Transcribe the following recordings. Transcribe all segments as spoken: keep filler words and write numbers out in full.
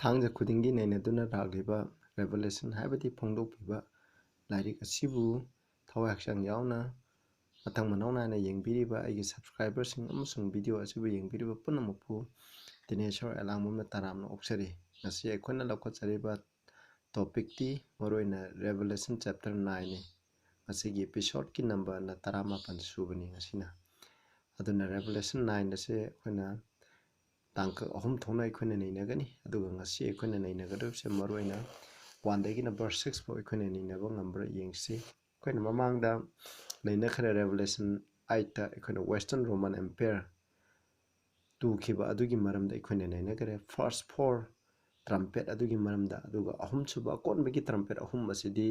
ꯊꯥꯡꯖ ꯈꯨꯗꯤꯡꯒꯤ ꯅꯩꯅꯗꯨꯅ ꯂꯥꯛꯂꯤꯕ Revelation ꯍꯥꯏꯕꯗꯤ ꯐꯣꯡꯗꯣꯛꯄꯤꯕ ꯂꯥꯏꯔꯤꯛ ꯑꯁꯤꯕꯨ ꯊꯋꯥꯏ ꯍꯛꯆꯥꯡ ꯌꯥꯎꯅ ꯃꯊꯪ ꯃꯅꯥꯎ ꯅꯥꯏꯅ ꯌꯦꯡꯕꯤꯔꯤꯕ ꯑꯩꯒꯤ subscriberꯁꯤꯡ ꯑꯃꯁꯨꯡ video ꯑꯁꯤꯕꯨ ꯌꯦꯡꯕꯤꯔꯤꯕ ꯄꯨꯝꯅꯃꯛꯄꯨ ꯗꯤꯅꯦꯁꯣꯔ ꯑꯦꯂꯥꯡꯕꯝꯅ ꯇꯔꯥꯝꯅ ꯑꯣꯛꯆꯔꯤ꯫ ꯉꯁꯤ ꯑꯩꯈꯣꯏꯅ ꯂꯧꯈꯠꯆꯔꯤꯕ topicꯇꯤ ꯃꯔꯨꯑꯣꯏꯅ Revelation chapter nineꯅꯤ꯫ ꯉꯁꯤꯒꯤ episodeꯀꯤ numberꯅ ꯇꯔꯥꯃꯥꯄꯟ ꯁꯨꯕꯅꯤ ꯉꯁꯤꯅ꯫ ꯑꯗꯨꯅ Revelation nine ꯑꯁꯦ ꯑꯩꯈꯣꯏꯅ ꯇꯥꯡꯀꯛ ꯑꯍꯨꯝ ꯊꯣꯛꯅ ꯑꯩꯈꯣꯏꯅ ꯅꯩꯅꯒꯅꯤ꯫ ꯑꯗꯨꯒ ꯉꯁꯤ ꯑꯩꯈꯣꯏꯅ ꯅꯩꯅꯒꯗꯕꯁꯦ ꯃꯔꯨꯑꯣꯏꯅ oneꯗꯒꯤꯅ verse six ꯐꯥꯎ ꯑꯩꯈꯣꯏꯅ ꯅꯩꯅꯕ ꯉꯝꯕ꯭ꯔꯥ ꯌꯦꯡꯁꯤ꯫ ꯑꯩꯈꯣꯏꯅ ꯃꯃꯥꯡꯗ ꯅꯩꯅꯈ꯭ꯔꯦ Revelation eightꯇ ꯑꯩꯈꯣꯏꯅ Western Roman Empire ꯇꯨꯈꯤꯕ ꯑꯗꯨꯒꯤ ꯃꯔꯝꯗ ꯑꯩꯈꯣꯏꯅ ꯅꯩꯅꯈ꯭ꯔꯦ꯫ First four trumpet ꯑꯗꯨꯒꯤ ꯃꯔꯝꯗ, ꯑꯗꯨꯒ ꯑꯍꯨꯝꯁꯨꯕ ꯑꯀꯣꯟꯕꯒꯤ trumpet ꯑꯍꯨꯝ ꯑꯁꯤꯗꯤ,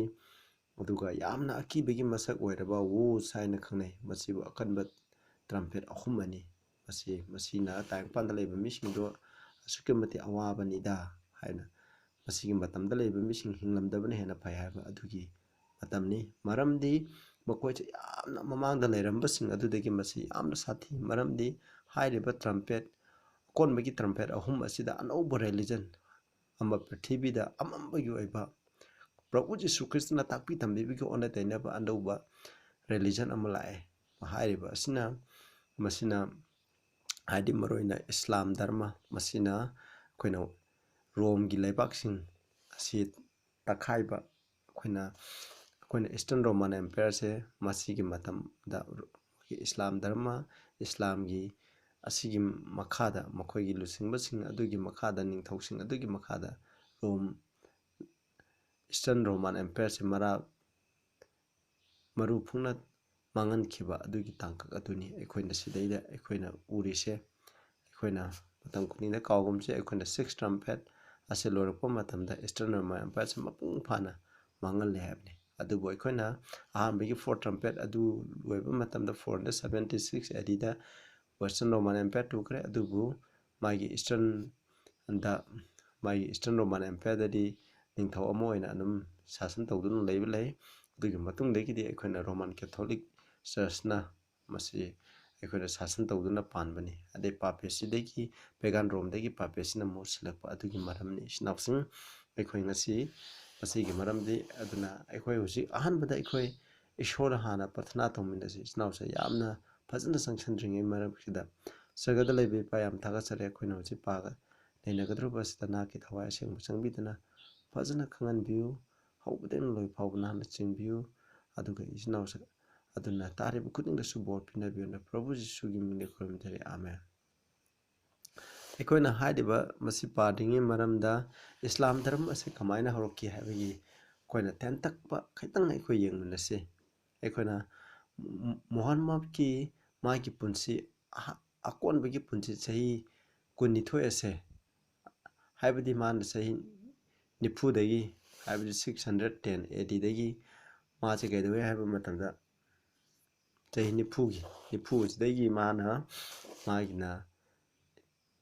ꯑꯗꯨꯒ ꯌꯥꯝꯅ ꯑꯀꯤꯕꯒꯤ ꯃꯁꯛ ꯑꯣꯏꯔꯕ Woes ꯍꯥꯏꯅ ꯈꯪꯅꯩ꯫ ꯃꯁꯤꯕꯨ ꯑꯀꯟꯕ trumpet ꯑꯍꯨꯝ ꯑꯅꯤ꯫ ꯃꯁꯤ, ꯃꯁꯤꯅ ꯇꯥꯏꯕꯪꯄꯥꯟꯗ ꯂꯩꯕ ꯃꯤꯁꯤꯡꯗꯣ ꯑꯁꯨꯛꯀꯤ ꯃꯇꯤꯛ ꯑꯋꯥꯕꯅꯤꯗ ꯍꯥꯏꯅ, ꯃꯁꯤꯒꯤ ꯃꯇꯝꯗ ꯂꯩꯕ ꯃꯤꯁꯤꯡ ꯍꯤꯡꯂꯝꯗꯕꯅ ꯍꯦꯟꯅ ꯐꯩ ꯍꯥꯏꯕ ꯑꯗꯨꯒꯤ ꯃꯇꯝꯅꯤ꯫ ꯃꯔꯝꯗꯤ ꯃꯈꯣꯏꯁꯦ ꯌꯥꯝꯅ ꯃꯃꯥꯡꯗ ꯂꯩꯔꯝꯕꯁꯤꯡ ꯑꯗꯨꯗꯒꯤ ꯃꯁꯤ ꯌꯥꯝꯅ ꯁꯥꯊꯤ꯫ ꯃꯔꯝꯗꯤ ꯍꯥꯏꯔꯤꯕ trumpet, ꯑꯀꯣꯟꯕꯒꯤ trumpet ꯑꯍꯨꯝ ꯑꯁꯤꯗ ꯑꯅꯧꯕ religion ꯑꯃ, ꯄ꯭ꯔꯤꯊꯤꯕꯤꯗ ꯑꯃꯝꯕꯒꯤ ꯑꯣꯏꯕ, ꯄ꯭ꯔꯚꯨ ꯖꯤꯁꯨ ꯈ꯭ꯔꯤꯁꯇꯅ ꯇꯥꯛꯄꯤ ꯇꯝꯕꯤꯕꯒꯤ ꯑꯣꯟꯅ ꯇꯩꯅꯕ ꯑꯅꯧꯕ religion ꯑꯃ ꯂꯥꯛꯑꯦ꯫ ꯍꯥꯏꯔꯤꯕ ꯑꯁꯤꯅ, ꯃꯁꯤꯅ ꯍꯥꯏꯗꯤ ꯃꯔꯨꯑꯣꯏꯅ ꯏꯁꯂꯥꯝ ꯙꯔꯃ, ꯃꯁꯤꯅ ꯑꯩꯈꯣꯏꯅ ꯔꯣꯝꯒꯤ ꯂꯩꯕꯥꯛꯁꯤꯡ ꯑꯁꯤ ꯇꯛꯈꯥꯏꯕ, ꯑꯩꯈꯣꯏꯅ, ꯑꯩꯈꯣꯏꯅ Eastern Roman Empireꯁꯦ ꯃꯁꯤꯒꯤ ꯃꯇꯝꯗ ꯏꯁꯂꯥꯝ ꯙꯔꯃ, ꯏꯁꯂꯥꯝꯒꯤ ꯑꯁꯤꯒꯤ ꯃꯈꯥꯗ, ꯃꯈꯣꯏꯒꯤ ꯂꯨꯆꯤꯡꯕꯁꯤꯡ ꯑꯗꯨꯒꯤ ꯃꯈꯥꯗ, ꯅꯤꯡꯊꯧꯁꯤꯡ ꯑꯗꯨꯒꯤ ꯃꯈꯥꯗ ꯔꯣꯝ, Eastern Roman Empireꯁꯦ ꯃꯔꯥ ꯃꯔꯨ ꯐꯨꯡꯅ ꯃꯥꯡꯍꯟꯈꯤꯕ ꯑꯗꯨꯒꯤ ꯇꯥꯡꯀꯛ ꯑꯗꯨꯅꯤ ꯑꯩꯈꯣꯏꯅ ꯁꯤꯗꯩꯗ ꯑꯩꯈꯣꯏꯅ ꯎꯔꯤꯁꯦ꯫ ꯑꯩꯈꯣꯏꯅ ꯃꯇꯝ ꯈꯨꯗꯤꯡꯗ ꯀꯥꯎꯒꯨꯝꯁꯦ, ꯑꯩꯈꯣꯏꯅ six trumpet ꯑꯁꯤ ꯂꯣꯏꯔꯛꯄ ꯃꯇꯝꯗ Eastern Roman Empireꯁꯦ ꯃꯄꯨꯡ ꯐꯥꯅ ꯃꯥꯡꯍꯜꯂꯦ ꯍꯥꯏꯕꯅꯤ꯫ ꯑꯗꯨꯕꯨ ꯑꯩꯈꯣꯏꯅ ꯑꯍꯥꯟꯕꯒꯤ four trumpet ꯑꯗꯨ ꯂꯣꯏꯕ ꯃꯇꯝꯗ four hundred seventy six ADꯗ Western Roman Empire ꯇꯨꯈ꯭ꯔꯦ, ꯑꯗꯨꯕꯨ ꯃꯥꯒꯤ Eastern ꯗ, ꯃꯥꯒꯤ Eastern Roman Empireꯗꯗꯤ ꯅꯤꯡꯊꯧ ꯑꯃ ꯑꯣꯏꯅ ꯑꯗꯨꯝ ꯁꯥꯁꯟ ꯇꯧꯗꯨꯅ ꯂꯩꯕ ꯂꯩ꯫ ꯑꯗꯨꯒꯤ ꯃꯇꯨꯡꯗꯒꯤꯗꯤ ꯑꯩꯈꯣꯏꯅ Roman Catholic Churchꯅ ꯃꯁꯤ ꯑꯩꯈꯣꯏꯅ ꯁꯥꯁꯟ ꯇꯧꯗꯨꯅ ꯄꯥꯟꯕꯅꯤ꯫ ꯑꯗꯩ ꯄꯥꯄꯦꯁꯤꯗꯒꯤ, ꯄꯦꯒꯥꯟ ꯔꯣꯝꯗꯒꯤ ꯄꯥꯄꯦꯁꯤꯅ ꯃꯍꯨꯠ ꯁꯤꯜꯂꯛꯄ ꯑꯗꯨꯒꯤ ꯃꯔꯝꯅꯤ꯫ ꯏꯆꯤꯟ ꯏꯅꯥꯎꯁꯤꯡ, ꯑꯩꯈꯣꯏ ꯉꯁꯤ ꯃꯁꯤꯒꯤ ꯃꯔꯝꯗꯤ, ꯑꯗꯨꯅ ꯑꯩꯈꯣꯏ ꯍꯧꯖꯤꯛ ꯑꯍꯥꯟꯕꯗ ꯑꯩꯈꯣꯏ ꯏꯁꯣꯔꯗ ꯍꯥꯟꯅ ꯄ꯭ꯔꯊꯅꯥ ꯇꯧꯃꯤꯟꯅꯁꯤ꯫ ꯏꯆꯤꯟ ꯏꯅꯥꯎꯁꯦ ꯌꯥꯝꯅ ꯐꯖꯅ ꯆꯪꯁꯤꯟꯗ꯭ꯔꯤꯉꯩ ꯃꯔꯛꯁꯤꯗ, ꯁꯔꯒꯗ ꯂꯩꯕ ꯏꯄꯥ, ꯌꯥꯝ ꯊꯥꯒꯠꯆꯔꯤ꯫ ꯑꯩꯈꯣꯏꯅ ꯍꯧꯖꯤꯛ ꯄꯥꯒ ꯅꯩꯅꯒꯗꯧꯔꯤꯕ ꯑꯁꯤꯗ ꯅꯍꯥꯛꯀꯤ ꯊꯋꯥꯏ ꯑꯁꯦꯡꯕ ꯆꯪꯕꯤꯗꯨꯅ ꯐꯖꯅ ꯈꯪꯍꯟꯕꯤꯌꯨ꯫ ꯍꯧꯕꯗꯒꯤꯅ ꯂꯣꯏ ꯐꯥꯎꯕ ꯅꯍꯥꯛꯅ ꯆꯦꯟꯕꯤꯌꯨ꯫ ꯑꯗꯨꯒ ꯏꯆꯤꯟ ꯏꯅꯥꯎꯁꯦ, ꯑꯗꯨꯅ ꯇꯥꯔꯤꯕ ꯈꯨꯗꯤꯡꯗꯁꯨ ꯕꯣꯔ ꯄꯤꯅꯕꯤꯌꯨꯅ ꯄ꯭ꯔꯚꯨ ꯖꯤꯁꯨꯒꯤ ꯃꯤꯡꯗ ꯈꯨꯔꯨꯝꯖꯔꯤ꯫ ꯑꯥꯃꯦꯟ꯫ ꯑꯩꯈꯣꯏꯅ ꯍꯥꯏꯔꯤꯕ ꯃꯁꯤ ꯄꯥꯗ꯭ꯔꯤꯉꯩ ꯃꯔꯝꯗ ꯏꯁꯂꯥꯝ ꯙꯔꯃ ꯑꯁꯤ ꯀꯃꯥꯏꯅ ꯍꯧꯔꯛꯈꯤ ꯍꯥꯏꯕꯒꯤ ꯑꯩꯈꯣꯏꯅ ꯇꯦꯟꯇꯛꯄ ꯈꯤꯇꯪ ꯑꯩꯈꯣꯏ ꯌꯦꯡꯃꯤꯟꯅꯁꯤ꯫ ꯑꯩꯈꯣꯏꯅ ꯃꯨ-, ꯃꯨꯍꯝꯃꯗꯀꯤ ꯃꯥꯒꯤ ꯄꯨꯟꯁꯤ, ꯑꯍ-, ꯑꯀꯣꯟꯕꯒꯤ ꯄꯨꯟꯁꯤ ꯆꯍꯤ ꯀꯨꯟꯅꯤꯊꯣꯏ ꯑꯁꯦ, ꯍꯥꯏꯕꯗꯤ ꯃꯥꯅ ꯆꯍꯤ ꯅꯤꯐꯨꯗꯒꯤ, ꯍꯥꯏꯕꯗꯤ six hundred ten A D ꯗꯒꯤ ꯃꯥꯁꯦ ꯀꯩꯗꯧꯋꯦ ꯍꯥꯏꯕ ꯃꯇꯝꯗ, ꯆꯍꯤ ꯅꯤꯐꯨꯒꯤ, ꯅꯤꯐꯨ ꯑꯁꯤꯗꯒꯤ ꯃꯥꯅ, ꯃꯥꯒꯤꯅ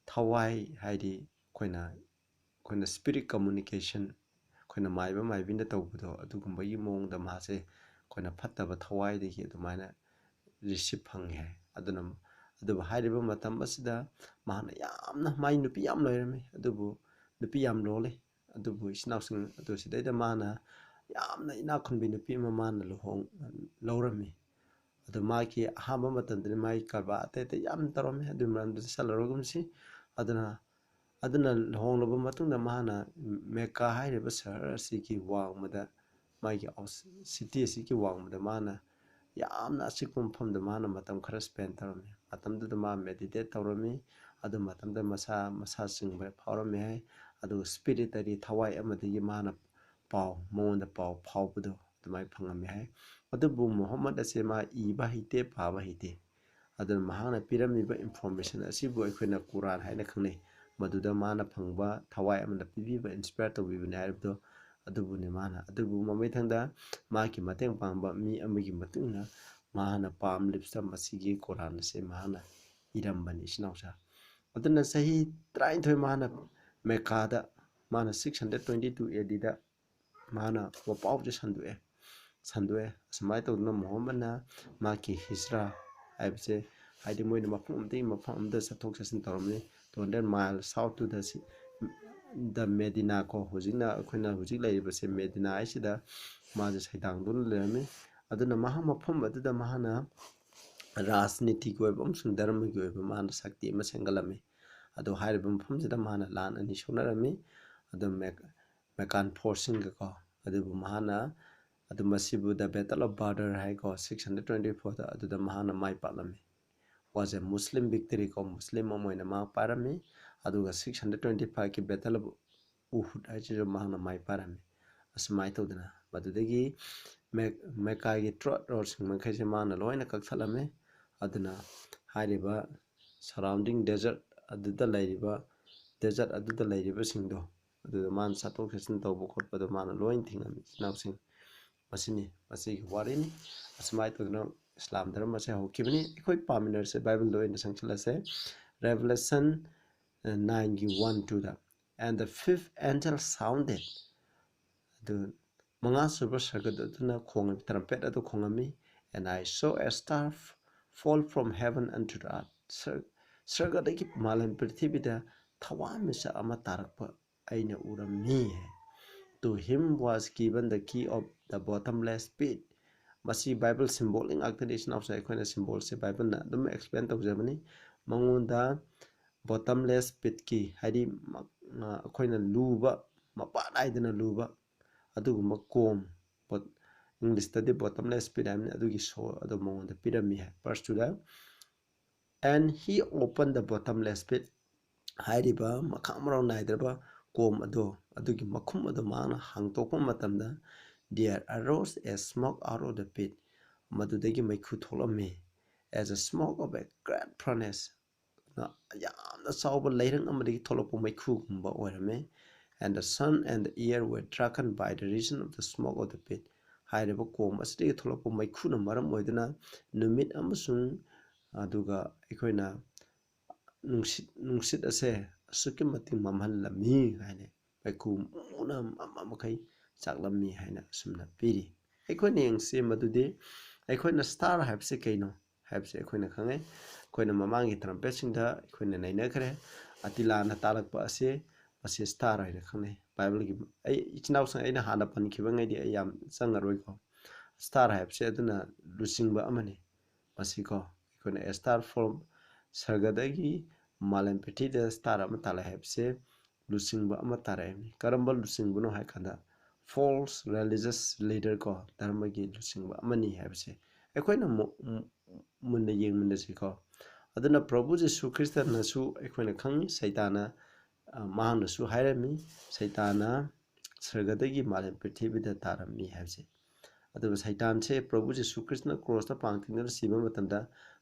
ꯊꯋꯥꯏ, ꯍꯥꯏꯗꯤ ꯑꯩꯈꯣꯏꯅ, ꯑꯩꯈꯣꯏꯅ spirit communication, ꯑꯩꯈꯣꯏꯅ ꯃꯥꯏꯕ ꯃꯥꯏꯕꯤꯅ ꯇꯧꯕꯗꯣ, ꯑꯗꯨꯒꯨꯝꯕꯒꯤ ꯃꯑꯣꯡꯗ ꯃꯥꯁꯦ ꯑꯩꯈꯣꯏꯅ ꯐꯠꯇꯕ ꯊꯋꯥꯏꯗꯒꯤ ꯑꯗꯨꯃꯥꯏꯅ receive ꯐꯪꯉꯦ ꯍꯥꯏ꯫ ꯑꯗꯨꯅ, ꯑꯗꯨꯕꯨ ꯍꯥꯏꯔꯤꯕ ꯃꯇꯝ ꯑꯁꯤꯗ ꯃꯥꯅ ꯌꯥꯝꯅ, ꯃꯥꯏ ꯅꯨꯄꯤ ꯌꯥꯝ ꯂꯩꯔꯝꯃꯤ, ꯑꯗꯨꯕꯨ ꯅꯨꯄꯤ ꯌꯥꯝ ꯂꯣꯜꯂꯤ꯫ ꯑꯗꯨꯕꯨ ꯏꯆꯤꯟ ꯏꯅꯥꯎꯁꯤꯡ ꯑꯗꯨ ꯁꯤꯗꯩꯗ ꯃꯥꯅ ꯌꯥꯝꯅ ꯏꯅꯥꯛ ꯈꯨꯟꯕꯤ ꯅꯨꯄꯤ ꯑꯃ ꯃꯥꯅ ꯂꯨꯍꯣꯡ-, ꯂꯧꯔꯝꯃꯤ꯫ ꯑꯗꯨ ꯃꯥꯒꯤ ꯑꯍꯥꯟꯕ ꯃꯇꯝꯗꯗꯤ ꯃꯥꯒꯤ ꯀꯔꯕꯥꯔ ꯑꯇꯩ ꯑꯇꯩ ꯌꯥꯝ ꯇꯧꯔꯝꯃꯤ, ꯑꯗꯨꯒꯤ ꯃꯔꯝꯗ ꯆꯠꯂꯔꯣꯏꯒꯨꯝꯁꯤ꯫ ꯑꯗꯨꯅ, ꯑꯗꯨꯅ ꯂꯨꯍꯣꯡꯂꯕ ꯃꯇꯨꯡꯗ ꯃꯥꯅ ꯃꯦꯀꯥ ꯍꯥꯏꯔꯤꯕ ꯁꯍꯔ ꯑꯁꯤꯒꯤ ꯋꯥꯡꯃꯗ, ꯃꯥꯒꯤ ꯑꯥꯎꯠ-, city ꯑꯁꯤꯒꯤ ꯋꯥꯡꯃꯗ ꯃꯥꯅ ꯌꯥꯝꯅ ꯑꯆꯤꯛꯄ ꯃꯐꯝꯗ ꯃꯥꯅ ꯃꯇꯝ ꯈꯔ spend ꯇꯧꯔꯝꯃꯤ꯫ ꯃꯇꯝꯗꯨꯗ ꯃꯥ meditate ꯇꯧꯔꯝꯃꯤ꯫ ꯑꯗꯨ ꯃꯇꯝꯗ ꯃꯁꯥ, ꯃꯁꯥ ꯆꯤꯡꯕ ꯐꯥꯎꯔꯝꯃꯤ ꯍꯥꯏ꯫ ꯑꯗꯨꯒ spirit ꯍꯥꯏꯗꯤ ꯊꯋꯥꯏ ꯑꯃꯗꯒꯤ ꯃꯥꯅ ꯄꯥꯎ, ꯃꯉꯣꯟꯗ ꯄꯥꯎ ꯐꯥꯎꯕꯗꯣ ꯑꯗꯨꯃꯥꯏꯅ ꯐꯪꯉꯝꯃꯤ ꯍꯥꯏ꯫ ꯑꯗꯨꯕꯨ ꯃꯨꯍꯝꯃꯗ ꯑꯁꯦ ꯃꯥ ꯏꯕ ꯍꯩꯇꯦ, ꯄꯥꯕ ꯍꯩꯇꯦ꯫ ꯑꯗꯨꯅ ꯃꯍꯥꯛꯅ ꯄꯤꯔꯝꯃꯤꯕ information ꯑꯁꯤꯕꯨ ꯑꯩꯈꯣꯏꯅ ꯀꯨꯔꯥꯟ ꯍꯥꯏꯅ ꯈꯪꯅꯩ꯫ ꯃꯗꯨꯗ ꯃꯥꯅ ꯐꯪꯕ ꯊꯋꯥꯏ ꯑꯃꯅ ꯄꯤꯕꯤꯕ, inspire ꯇꯧꯕꯤꯕꯅꯤ ꯍꯥꯏꯔꯤꯕꯗꯣ ꯑꯗꯨꯕꯨꯅꯤ ꯃꯥꯅ꯫ ꯑꯗꯨꯕꯨ ꯃꯃꯩꯊꯪꯗ ꯃꯍꯥꯛꯀꯤ ꯃꯇꯦꯡ ꯄꯥꯡꯕ ꯃꯤ ꯑꯃꯒꯤ ꯃꯇꯨꯡ ꯏꯟꯅ ꯃꯍꯥꯛꯅ palm leaves ꯇ ꯃꯁꯤꯒꯤ ꯀꯨꯔꯥꯟ ꯑꯁꯦ ꯃꯍꯥꯛꯅ ꯏꯔꯝꯕꯅꯤ, ꯏꯆꯤꯟ ꯏꯅꯥꯎꯁꯥ꯫ ꯑꯗꯨꯅ ꯆꯍꯤ ꯇꯔꯥꯅꯤꯊꯣꯏ ꯃꯍꯥꯛꯅ ꯃꯦꯀꯥꯗ, ꯃꯥꯅ six hundred twenty two A D ꯗ ꯃꯥꯅ ꯋꯥꯄꯥꯎꯁꯦ ꯁꯟꯗꯣꯛꯑꯦ, ꯁꯟꯗꯣꯛꯑꯦ꯫ ꯑꯁꯨꯃꯥꯏꯅ ꯇꯧꯗꯅ ꯃꯨꯍꯝꯃꯗꯅ ꯃꯍꯥꯛꯀꯤ ꯍꯤꯖ꯭ꯔꯥ ꯍꯥꯏꯕꯁꯦ ꯍꯥꯏꯗꯤ ꯃꯣꯏꯅ ꯃꯐꯝ ꯑꯃꯗꯒꯤ ꯃꯐꯝ ꯑꯃꯗ ꯆꯠꯊꯣꯛ ꯆꯠꯁꯤꯟ ꯇꯧꯔꯝꯃꯤ꯫ Two hundred mile south to the ci-, the Medina ꯀꯣ, ꯍꯧꯖꯤꯛꯅ ꯑꯩꯈꯣꯏꯅ ꯍꯧꯖꯤꯛ ꯂꯩꯔꯤꯕꯁꯦ ꯃꯦꯗꯤꯅꯥ ꯍꯥꯏꯁꯤꯗ ꯃꯥꯁꯦ ꯁꯩꯗꯥꯡꯗꯨꯅ ꯂꯩꯔꯝꯃꯤ꯫ ꯑꯗꯨꯅ ꯃꯍꯥꯛ ꯃꯐꯝ ꯑꯗꯨꯗ ꯃꯍꯥꯛꯅ ꯔꯥꯖꯅꯤꯇꯤꯒꯤ ꯑꯣꯏꯕ ꯑꯃꯁꯨꯡ ꯙꯔꯃꯒꯤ ꯑꯣꯏꯕ ꯃꯥꯅ ꯁꯛꯇꯤ ꯑꯃ ꯁꯦꯝꯒꯠꯂꯝꯃꯤ꯫ ꯑꯗꯨ ꯍꯥꯏꯔꯤꯕ ꯃꯐꯝꯁꯤꯗ ꯃꯥꯅ ꯂꯥꯟ ꯑꯅꯤ ꯁꯣꯛꯅꯔꯝꯃꯤ꯫ ꯑꯗꯨ ꯃꯦꯛ-, ꯃꯦꯀꯥꯟ ꯐꯣꯔꯁꯁꯤꯡꯒꯀꯣ꯫ ꯑꯗꯨꯕꯨ ꯃꯍꯥꯛꯅ, ꯑꯗꯨ ꯃꯁꯤꯕꯨ the Battle of Badr ꯍꯥꯏꯀꯣ, six hundred twenty fourꯗ ꯑꯗꯨꯗ ꯃꯍꯥꯛꯅ ꯃꯥꯏ ꯄꯥꯛꯂꯝꯃꯤ꯫ Was a Muslim victory ꯀꯣ, ꯃꯨꯁꯂꯤꯝ ꯑꯃ ꯑꯣꯏꯅ ꯃꯍꯥꯛ ꯄꯥꯏꯔꯝꯃꯤ꯫ ꯑꯗꯨꯒ six hundred twenty fiveꯀꯤ Battle of Uhud ꯍꯥꯏꯁꯤꯁꯨ ꯃꯍꯥꯛꯅ ꯃꯥꯏ ꯄꯥꯛꯂꯝꯃꯤ꯫ ꯑꯁꯨꯃꯥꯏꯅ ꯇꯧꯗꯅ ꯃꯗꯨꯗꯒꯤ ꯃꯦꯛ-, ꯃꯦꯀꯥꯒꯤ ꯇ꯭ꯔꯣꯠ ꯔꯣꯠꯁꯤꯡ ꯃꯈꯩꯁꯦ ꯃꯥꯅ ꯂꯣꯏꯅ ꯀꯛꯊꯠꯂꯝꯃꯤ꯫ ꯑꯗꯨꯅ ꯍꯥꯏꯔꯤꯕ surrounding desert ꯑꯗꯨꯗ ꯂꯩꯔꯤꯕ, desert ꯑꯗꯨꯗ ꯂꯩꯔꯤꯕꯁꯤꯡꯗꯣ, ꯑꯗꯨꯗ ꯃꯥꯅ ꯆꯠꯊꯣꯛ ꯆꯠꯁꯤꯟ ꯇꯧꯕ ꯈꯣꯠꯄꯗꯣ ꯃꯥꯅ ꯂꯣꯏꯅ ꯊꯤꯡꯉꯝꯃꯤ, ꯏꯆꯤꯟ ꯏꯅꯥꯎꯁꯤꯡ꯫ ꯃꯁꯤꯅꯤ, ꯃꯁꯤꯒꯤ ꯋꯥꯔꯤꯅꯤ꯫ ꯑꯁꯨꯃꯥꯏꯅ ꯇꯧꯗꯅ ꯏꯁꯂꯥꯝ ꯙꯔꯃ ꯑꯁꯦ ꯍꯧꯈꯤꯕꯅꯤ꯫ ꯑꯩꯈꯣꯏ ꯄꯥꯃꯤꯟꯅꯔꯁꯦ, ꯕꯥꯏꯕꯜꯗ ꯑꯣꯏꯅ ꯆꯪꯁꯤꯜꯂꯁꯦ꯫ Revelation nineꯒꯤ one twoꯗ, "And the fifth angel sounded," ꯑꯗꯨ ꯃꯉꯥꯁꯨꯕ ꯁꯔꯒꯗꯨ ꯑꯗꯨꯅ ꯈꯣꯡꯉꯝꯃꯤ, ꯇ꯭ꯔꯝꯄꯦꯠ ꯑꯗꯨ ꯈꯣꯡꯉꯝꯃꯤ꯫ "And I saw a star f-, fall from heaven unto the earth." ꯁꯔ-, ꯁꯔꯒꯗꯒꯤ ꯃꯥꯂꯦꯝ ꯄ꯭ꯔꯤꯊꯤꯕꯤꯗ ꯊꯋꯥꯟꯃꯤꯆꯥꯛ ꯑꯃ ꯇꯥꯔꯛꯄ ꯑꯩꯅ ꯎꯔꯝꯃꯤ꯫ "To him was given the key of the bottomless pit." ꯃꯁꯤ ꯕꯥꯏꯕꯜ symbolic ꯉꯥꯛꯇꯅꯤ, ꯏꯆꯤꯟ ꯏꯅꯥꯎꯁꯤꯡ꯫ ꯑꯩꯈꯣꯏꯅ symbolꯁꯦ ꯕꯥꯏꯕꯜꯅ ꯑꯗꯨꯝ explain ꯇꯧꯖꯕꯅꯤ꯫ ꯃꯉꯣꯟꯗ bottomless pitꯀꯤ, ꯍꯥꯏꯗꯤ ꯃ-, ꯑ, ꯑꯩꯈꯣꯏꯅ ꯂꯨꯕ, ꯃꯄꯥ ꯅꯥꯏꯗꯅ ꯂꯨꯕ ꯑꯗꯨꯒꯨꯝꯕ ꯀꯣꯝ, ꯕꯣꯠ-, ꯏꯪꯂꯤꯁꯇꯗꯤ bottomless pit ꯍꯥꯏꯕꯅꯤ, ꯑꯗꯨꯒꯤ ꯁꯣ ꯑꯗꯨ ꯃꯉꯣꯟꯗ ꯄꯤꯔꯝꯃꯤ ꯍꯥꯏ, verse twoꯗ꯫ "And he opened the bottomless pit." ꯍꯥꯏꯔꯤꯕ ꯃꯈꯥ ꯃꯔꯥꯎ ꯅꯥꯏꯗ꯭ꯔꯕ ꯀꯣꯝ ꯑꯗꯣ, ꯑꯗꯨꯒꯤ ꯃꯈꯨꯝ ꯑꯗꯣ ꯃꯍꯥꯛꯅ ꯍꯥꯡꯗꯣꯛꯄ ꯃꯇꯝꯗ, "There arose a smoke out of the pit." ꯃꯗꯨꯗꯒꯤ ꯃꯩꯈꯨ ꯊꯣꯛꯂꯝꯃꯤ, "as a smoke of a great furnace." ꯌꯥꯝꯅ ꯆꯥꯎꯕ ꯂꯩꯔꯪ ꯑꯃꯗꯒꯤ ꯊꯣꯛꯂꯛꯄ ꯃꯩꯈꯨꯒꯨꯝꯕ ꯑꯣꯏꯔꯝꯃꯤ꯫ "And the sun and the air were darkened by the reason of the smoke of the pit." ꯍꯥꯏꯔꯤꯕ ꯀꯣꯝ ꯑꯁꯤꯗꯒꯤ ꯊꯣꯛꯂꯛꯄ ꯃꯩꯈꯨꯅ ꯃꯔꯝ ꯑꯣꯏꯗꯨꯅ ꯅꯨꯃꯤꯠ ꯑꯃꯁꯨꯡ ꯑꯗꯨꯒ ꯑꯩꯈꯣꯏꯅ ꯅꯨꯡꯁꯤꯠ, ꯅꯨꯡꯁꯤꯠ ꯑꯁꯦ ꯑꯁꯨꯛꯀꯤ ꯃꯇꯤꯛ ꯃꯝꯍꯜꯂꯝꯃꯤ ꯍꯥꯏꯅ, ꯃꯩꯈꯨ ꯃꯨꯅ ꯃꯝꯕ ꯃꯈꯩ ꯆꯥꯛꯂꯝꯃꯤ ꯍꯥꯏꯅ ꯑꯁꯨꯝꯅ ꯄꯤꯔꯤ꯫ ꯑꯩꯈꯣꯏꯅ ꯌꯦꯡꯁꯤ ꯃꯗꯨꯗꯤ ꯑꯩꯈꯣꯏꯅ star ꯍꯥꯏꯕꯁꯤ ꯀꯩꯅꯣ? ꯍꯥꯏꯕꯁꯦ ꯑꯩꯈꯣꯏꯅ ꯈꯪꯉꯦ꯫ ꯑꯩꯈꯣꯏꯅ ꯃꯃꯥꯡꯒꯤ ꯇ꯭ꯔꯝꯄꯦꯠꯁꯤꯡꯗ ꯑꯩꯈꯣꯏꯅ ꯅꯩꯅꯈ꯭ꯔꯦ꯫ ꯑꯇꯤꯂꯥꯅ ꯇꯥꯜꯂꯛꯄ ꯑꯁꯦ ꯃꯁꯤ ꯁ꯭ꯇꯥꯔ ꯍꯥꯏꯅ ꯈꯪꯅꯩ꯫ ꯕꯥꯏꯕꯜꯒꯤ ꯑꯩ ꯏꯆꯤꯟ ꯏꯅꯥꯎꯁꯤꯡ ꯑꯩꯅ ꯍꯥꯟꯅ ꯄꯟꯈꯤꯕꯉꯩꯗꯤ ꯑꯩ ꯌꯥꯝ ꯆꯪꯉꯔꯣꯏꯀꯣ꯫ ꯁ꯭ꯇꯥꯔ ꯍꯥꯏꯕꯁꯦ ꯑꯗꯨꯅ ꯂꯨꯆꯤꯡꯕ ꯑꯃꯅꯤ꯫ ꯃꯁꯤꯀꯣ ꯑꯩꯈꯣꯏꯅ a star from ꯁꯔꯒꯗꯒꯤ ꯃꯥꯂꯦꯝ ꯄ꯭ꯔꯤꯊꯤꯕꯤꯗ ꯁ꯭ꯇꯥꯔ ꯑꯃ ꯇꯥꯜꯂꯛꯑꯦ ꯍꯥꯏꯕꯁꯦ ꯂꯨꯆꯤꯡꯕ ꯑꯃ ꯇꯥꯔꯛꯏꯕꯅꯤ꯫ ꯀꯔꯝꯕ ꯂꯨꯆꯤꯡꯕꯅꯣ ꯍꯥꯏ ꯀꯥꯟꯗ false religious leader ꯀꯣ, ꯙꯔꯃꯒꯤ ꯂꯨꯆꯤꯡꯕ ꯑꯃꯅꯤ ꯍꯥꯏꯕꯁꯦ ꯑꯩꯈꯣꯏꯅ ꯃꯨ-, ꯃꯨ-, ꯃꯨꯟꯅ ꯌꯦꯡꯃꯤꯟꯅꯁꯤꯀꯣ꯫ ꯑꯗꯨꯅ ꯄ꯭ꯔꯚꯨ ꯖꯤꯁꯨ ꯈ꯭ꯔꯤꯁꯇꯅꯁꯨ ꯑꯩꯈꯣꯏꯅ ꯈꯪꯉꯤ, ꯁꯩꯇꯥꯅ, ꯑ, ꯃꯍꯥꯛꯅꯁꯨ ꯍꯥꯏꯔꯝꯃꯤ, ꯁꯩꯇꯥꯅ ꯁꯔꯒꯗꯒꯤ ꯃꯥꯂꯦꯝ ꯄ꯭ꯔꯤꯊꯤꯕꯤꯗ ꯇꯥꯔꯝꯃꯤ ꯍꯥꯏꯕꯁꯦ꯫ ꯑꯗꯨꯒ ꯁꯩꯇꯥꯟꯁꯦ ꯄ꯭ꯔꯚꯨ ꯖꯤꯁꯨ ꯈ꯭ꯔꯤꯁꯇꯅ ꯀ꯭ꯔꯣꯁꯇ ꯄꯥꯡ ꯇꯤꯡꯗꯨꯅ ꯁꯤꯕ ꯃꯇꯝꯗ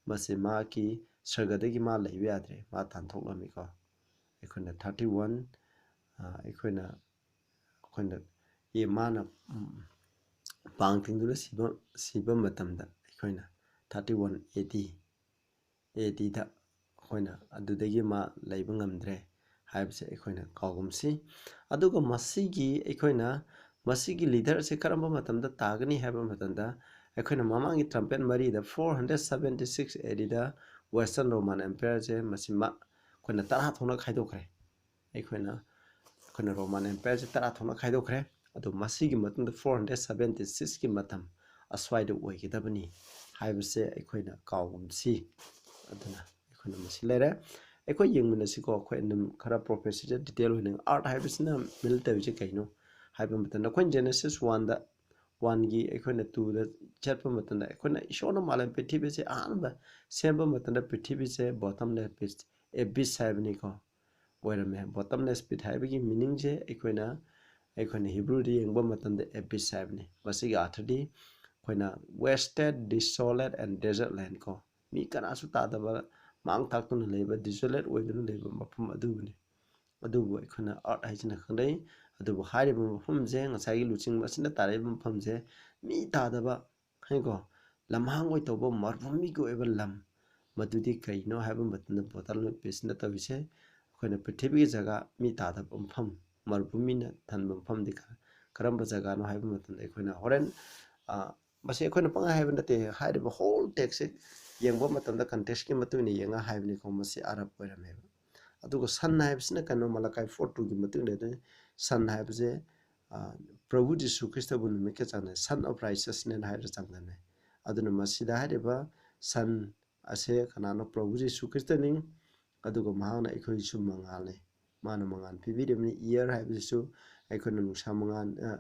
ꯃꯁꯤ ꯃꯍꯥꯛꯀꯤ ꯁꯔꯒꯗꯒꯤ ꯃꯥ ꯂꯩꯕ ꯌꯥꯗ꯭ꯔꯦ, ꯃꯥ ꯇꯥꯟꯊꯣꯛꯂꯝꯃꯤꯀꯣ꯫ ꯑꯩꯈꯣꯏꯅ ꯊꯥꯔꯇꯤ ꯋꯥꯟ, ꯑꯩꯈꯣꯏꯅ, ꯑꯩꯈꯣꯏꯅ ꯑꯦ ꯃꯥꯅ, ꯎꯝ, ꯄꯥꯡ ꯇꯤꯡꯗꯨꯅ ꯁꯤꯕ, ꯁꯤꯕ ꯃꯇꯝꯗ ꯑꯩꯈꯣꯏꯅ ꯊꯥꯔꯇꯤ ꯋꯥꯟ ꯑꯦ ꯗꯤ, ꯑꯦ ꯗꯤꯗ ꯑꯩꯈꯣꯏꯅ ꯑꯗꯨꯗꯒꯤ ꯃꯥ ꯂꯩꯕ ꯉꯝꯗ꯭ꯔꯦ ꯍꯥꯏꯕꯁꯦ ꯑꯩꯈꯣꯏꯅ ꯀꯥꯎꯒꯨꯝꯁꯤ꯫ ꯑꯗꯨꯒ ꯃꯁꯤꯒꯤ ꯑꯩꯈꯣꯏꯅ ꯃꯁꯤꯒꯤ ꯂꯤꯗꯔꯁꯦ ꯀꯔꯝꯕ ꯃꯇꯝꯗ ꯇꯥꯒꯅꯤ ꯍꯥꯏꯕ ꯃꯇꯝꯗ ꯑꯩꯈꯣꯏꯅ ꯃꯃꯥꯡꯒꯤ ꯇ꯭ꯔꯝꯄꯦꯠ ꯃꯔꯤꯗ ꯐꯣꯔ ꯍꯟꯗ꯭ꯔꯦꯠ ꯁꯕꯦꯟꯇꯤ ꯁꯤꯛꯁ ꯑꯦ ꯗꯤꯗ ꯋꯦꯁꯇꯔꯟ ꯔꯣꯃꯥꯟ ꯑꯦꯝꯄꯌꯔꯁꯦ ꯃꯁꯤ ꯃ-, ꯑꯩꯈꯣꯏꯅ ꯇꯔꯥ ꯊꯣꯛꯅ ꯈꯥꯏꯗꯣꯛꯈ꯭ꯔꯦ꯫ ꯑꯩꯈꯣꯏꯅ, ꯑꯩꯈꯣꯏꯅ ꯔꯣꯃꯥꯟ ꯑꯦꯝꯄꯌꯔꯁꯦ ꯇꯔꯥ ꯊꯣꯛꯅ ꯈꯥꯏꯗꯣꯛꯈ꯭ꯔꯦ꯫ ꯑꯗꯨ ꯃꯁꯤꯒꯤ ꯃꯇꯨꯡꯗ ꯐꯣꯔ ꯍꯟꯗ꯭ꯔꯦꯠ ꯁꯕꯦꯟꯇꯤ ꯁꯤꯛꯁꯀꯤ ꯃꯇꯝ ꯑꯁ꯭ꯋꯥꯏꯗ ꯑꯣꯏꯒꯗꯕꯅꯤ ꯍꯥꯏꯕꯁꯦ ꯑꯩꯈꯣꯏꯅ ꯀꯥꯎꯒꯨꯝꯁꯤ꯫ ꯑꯗꯨꯅ ꯑꯩꯈꯣꯏꯅ ꯃꯁꯤ ꯂꯩꯔꯦ꯫ ꯑꯩꯈꯣꯏ ꯌꯦꯡꯃꯤꯟꯅꯁꯤꯀꯣ, ꯑꯩꯈꯣꯏ ꯑꯗꯨꯝ ꯈꯔ ꯄ꯭ꯔꯣꯐꯦꯁꯤꯗ ꯗꯤꯇꯦꯜ ꯑꯣꯏꯅ ꯑꯥꯔꯠ ꯍꯥꯏꯕꯁꯤꯅ ꯃꯤꯜ ꯇꯧꯔꯤꯁꯦ ꯀꯩꯅꯣ ꯍꯥꯏꯕ ꯃꯇꯝꯗ ꯑꯩꯈꯣꯏꯅ ꯖꯦꯅꯦꯁꯤꯁ ꯋꯥꯟꯗ, ꯋꯥꯟꯒꯤ ꯑꯩꯈꯣꯏꯅ ꯇꯨꯗ ꯆꯠꯄ ꯃꯇꯝꯗ ꯑꯩꯈꯣꯏꯅ ꯏꯁꯣꯔꯅ ꯃꯥꯂꯦꯝ ꯄ꯭ꯔꯤꯊꯤꯕꯤꯁꯦ ꯑꯍꯥꯟꯕ ꯁꯦꯝꯕ ꯃꯇꯝꯗ ꯄ꯭ꯔꯤꯊꯤꯕꯤꯁꯦ bottomless pit, abyss ꯍꯥꯏꯕꯅꯤꯀꯣ, ꯑꯣꯏꯔꯝꯃꯦ꯫ Bottomless pit ꯍꯥꯏꯕꯒꯤ ꯃꯤꯅꯤꯡꯁꯦ ꯑꯩꯈꯣꯏꯅ, ꯑꯩꯈꯣꯏꯅ ꯍꯤꯕ꯭ꯔꯨꯗ ꯌꯦꯡꯕ ꯃꯇꯝꯗ abyss ꯍꯥꯏꯕꯅꯤ꯫ ꯃꯁꯤꯒꯤ ꯑꯥꯔꯊꯗꯤ ꯑꯩꯈꯣꯏꯅ wasted, desolate and desert land ꯀꯣ, ꯃꯤ ꯀꯅꯥꯁꯨ ꯇꯥꯗꯕ, ꯃꯥꯡ ꯊꯥꯛꯇꯨꯅ ꯂꯩꯕ, desolate ꯑꯣꯏꯗꯨꯅ ꯂꯩꯕ ꯃꯐꯝ ꯑꯗꯨꯕꯨꯅꯤ꯫ ꯑꯗꯨꯕꯨ ꯑꯩꯈꯣꯏꯅ ꯑꯥꯔꯠ ꯍꯥꯏꯁꯤꯅ ꯈꯪꯅꯩ꯫ ꯑꯗꯨꯕꯨ ꯍꯥꯏꯔꯤꯕ ꯃꯐꯝꯁꯦ ꯉꯁꯥꯏꯒꯤ ꯂꯨꯆꯤꯡꯕ ꯑꯁꯤꯅ ꯇꯥꯔꯛꯏꯕ ꯃꯐꯝꯁꯦ ꯃꯤ ꯇꯥꯗꯕ, ꯍꯥꯏꯀꯣ, ꯂꯝꯍꯥꯡ ꯑꯣꯏ ꯇꯧꯕ ꯃꯔꯨꯚꯨꯃꯤꯒꯤ ꯑꯣꯏꯕ ꯂꯝ꯫ ꯃꯗꯨꯗꯤ ꯀꯩꯅꯣ ꯍꯥꯏꯕ ꯃꯇꯝꯗ bottomless pitꯅ ꯇꯧꯔꯤꯁꯦ ꯑꯩꯈꯣꯏꯅ ꯄ꯭ꯔꯤꯊꯤꯕꯤꯒꯤ ꯖꯒꯥ ꯃꯤ ꯇꯥꯗꯕ ꯃꯐꯝ, ꯃꯔꯨꯚꯨꯃꯤꯅ ꯊꯟꯕ ꯃꯐꯝꯗꯤ ꯀ-, ꯀꯔꯝꯕ ꯖꯒꯥꯅꯣ ꯍꯥꯏꯕ ꯃꯇꯝꯗ ꯑꯩꯈꯣꯏꯅ ꯍꯣꯔꯦꯟ, ꯑ, ꯃꯁꯤ ꯑꯩꯈꯣꯏꯅ ꯄꯪꯍꯥꯏ ꯍꯥꯏꯕ ꯅꯠꯇꯦ, ꯍꯥꯏꯔꯤꯕ whole text ꯁꯦ ꯌꯦꯡꯕ ꯃꯇꯝꯗ context ꯀꯤ ꯃꯇꯨꯡ ꯏꯟꯅ ꯌꯦꯡꯉ ꯍꯥꯏꯕꯅꯤꯀꯣ꯫ ꯃꯁꯤ ꯑꯔꯕ ꯑꯣꯏꯔꯝꯃꯦꯕ꯫ ꯑꯗꯨꯒ ꯁꯟ ꯍꯥꯏꯕꯁꯤꯅ ꯀꯩꯅꯣ, ꯃꯂꯥꯀꯥꯏ ꯐꯣꯔ ꯇꯨꯒꯤ ꯃꯇꯨꯡ ꯏꯟꯅ ꯁꯟ ꯍꯥꯏꯕꯁꯦ, ꯑ, ꯄ꯭ꯔꯚꯨ ꯖꯤꯁꯨ ꯈ꯭ꯔꯤꯁꯇꯕꯨ ꯅꯨꯃꯤꯠꯀ ꯆꯥꯡꯗꯝꯅꯩ, Son of Righteousness ꯍꯥꯏꯔ ꯆꯥꯡꯗꯝꯅꯩ꯫ ꯑꯗꯨꯅ ꯃꯁꯤꯗ ꯍꯥꯏꯔꯤꯕ ꯁꯟ ꯑꯁꯦ ꯀꯅꯥꯅꯣ? ꯄ꯭ꯔꯚꯨ ꯖꯤꯁꯨ ꯈ꯭ꯔꯤꯁꯇꯅꯤ꯫ ꯑꯗꯨꯒ ꯃꯍꯥꯛꯅ ꯑꯩꯈꯣꯏꯁꯨ ꯃꯉꯥꯜꯅꯤ꯫ ꯃꯥꯅ ꯃꯉꯥꯜ ꯄꯤꯕꯤꯔꯤꯕꯅꯤ꯫ Year ꯍꯥꯏꯕꯁꯤꯁꯨ ꯑꯩꯈꯣꯏꯅ ꯅꯨꯡꯁꯥ ꯃꯉꯥꯜ, ꯑ,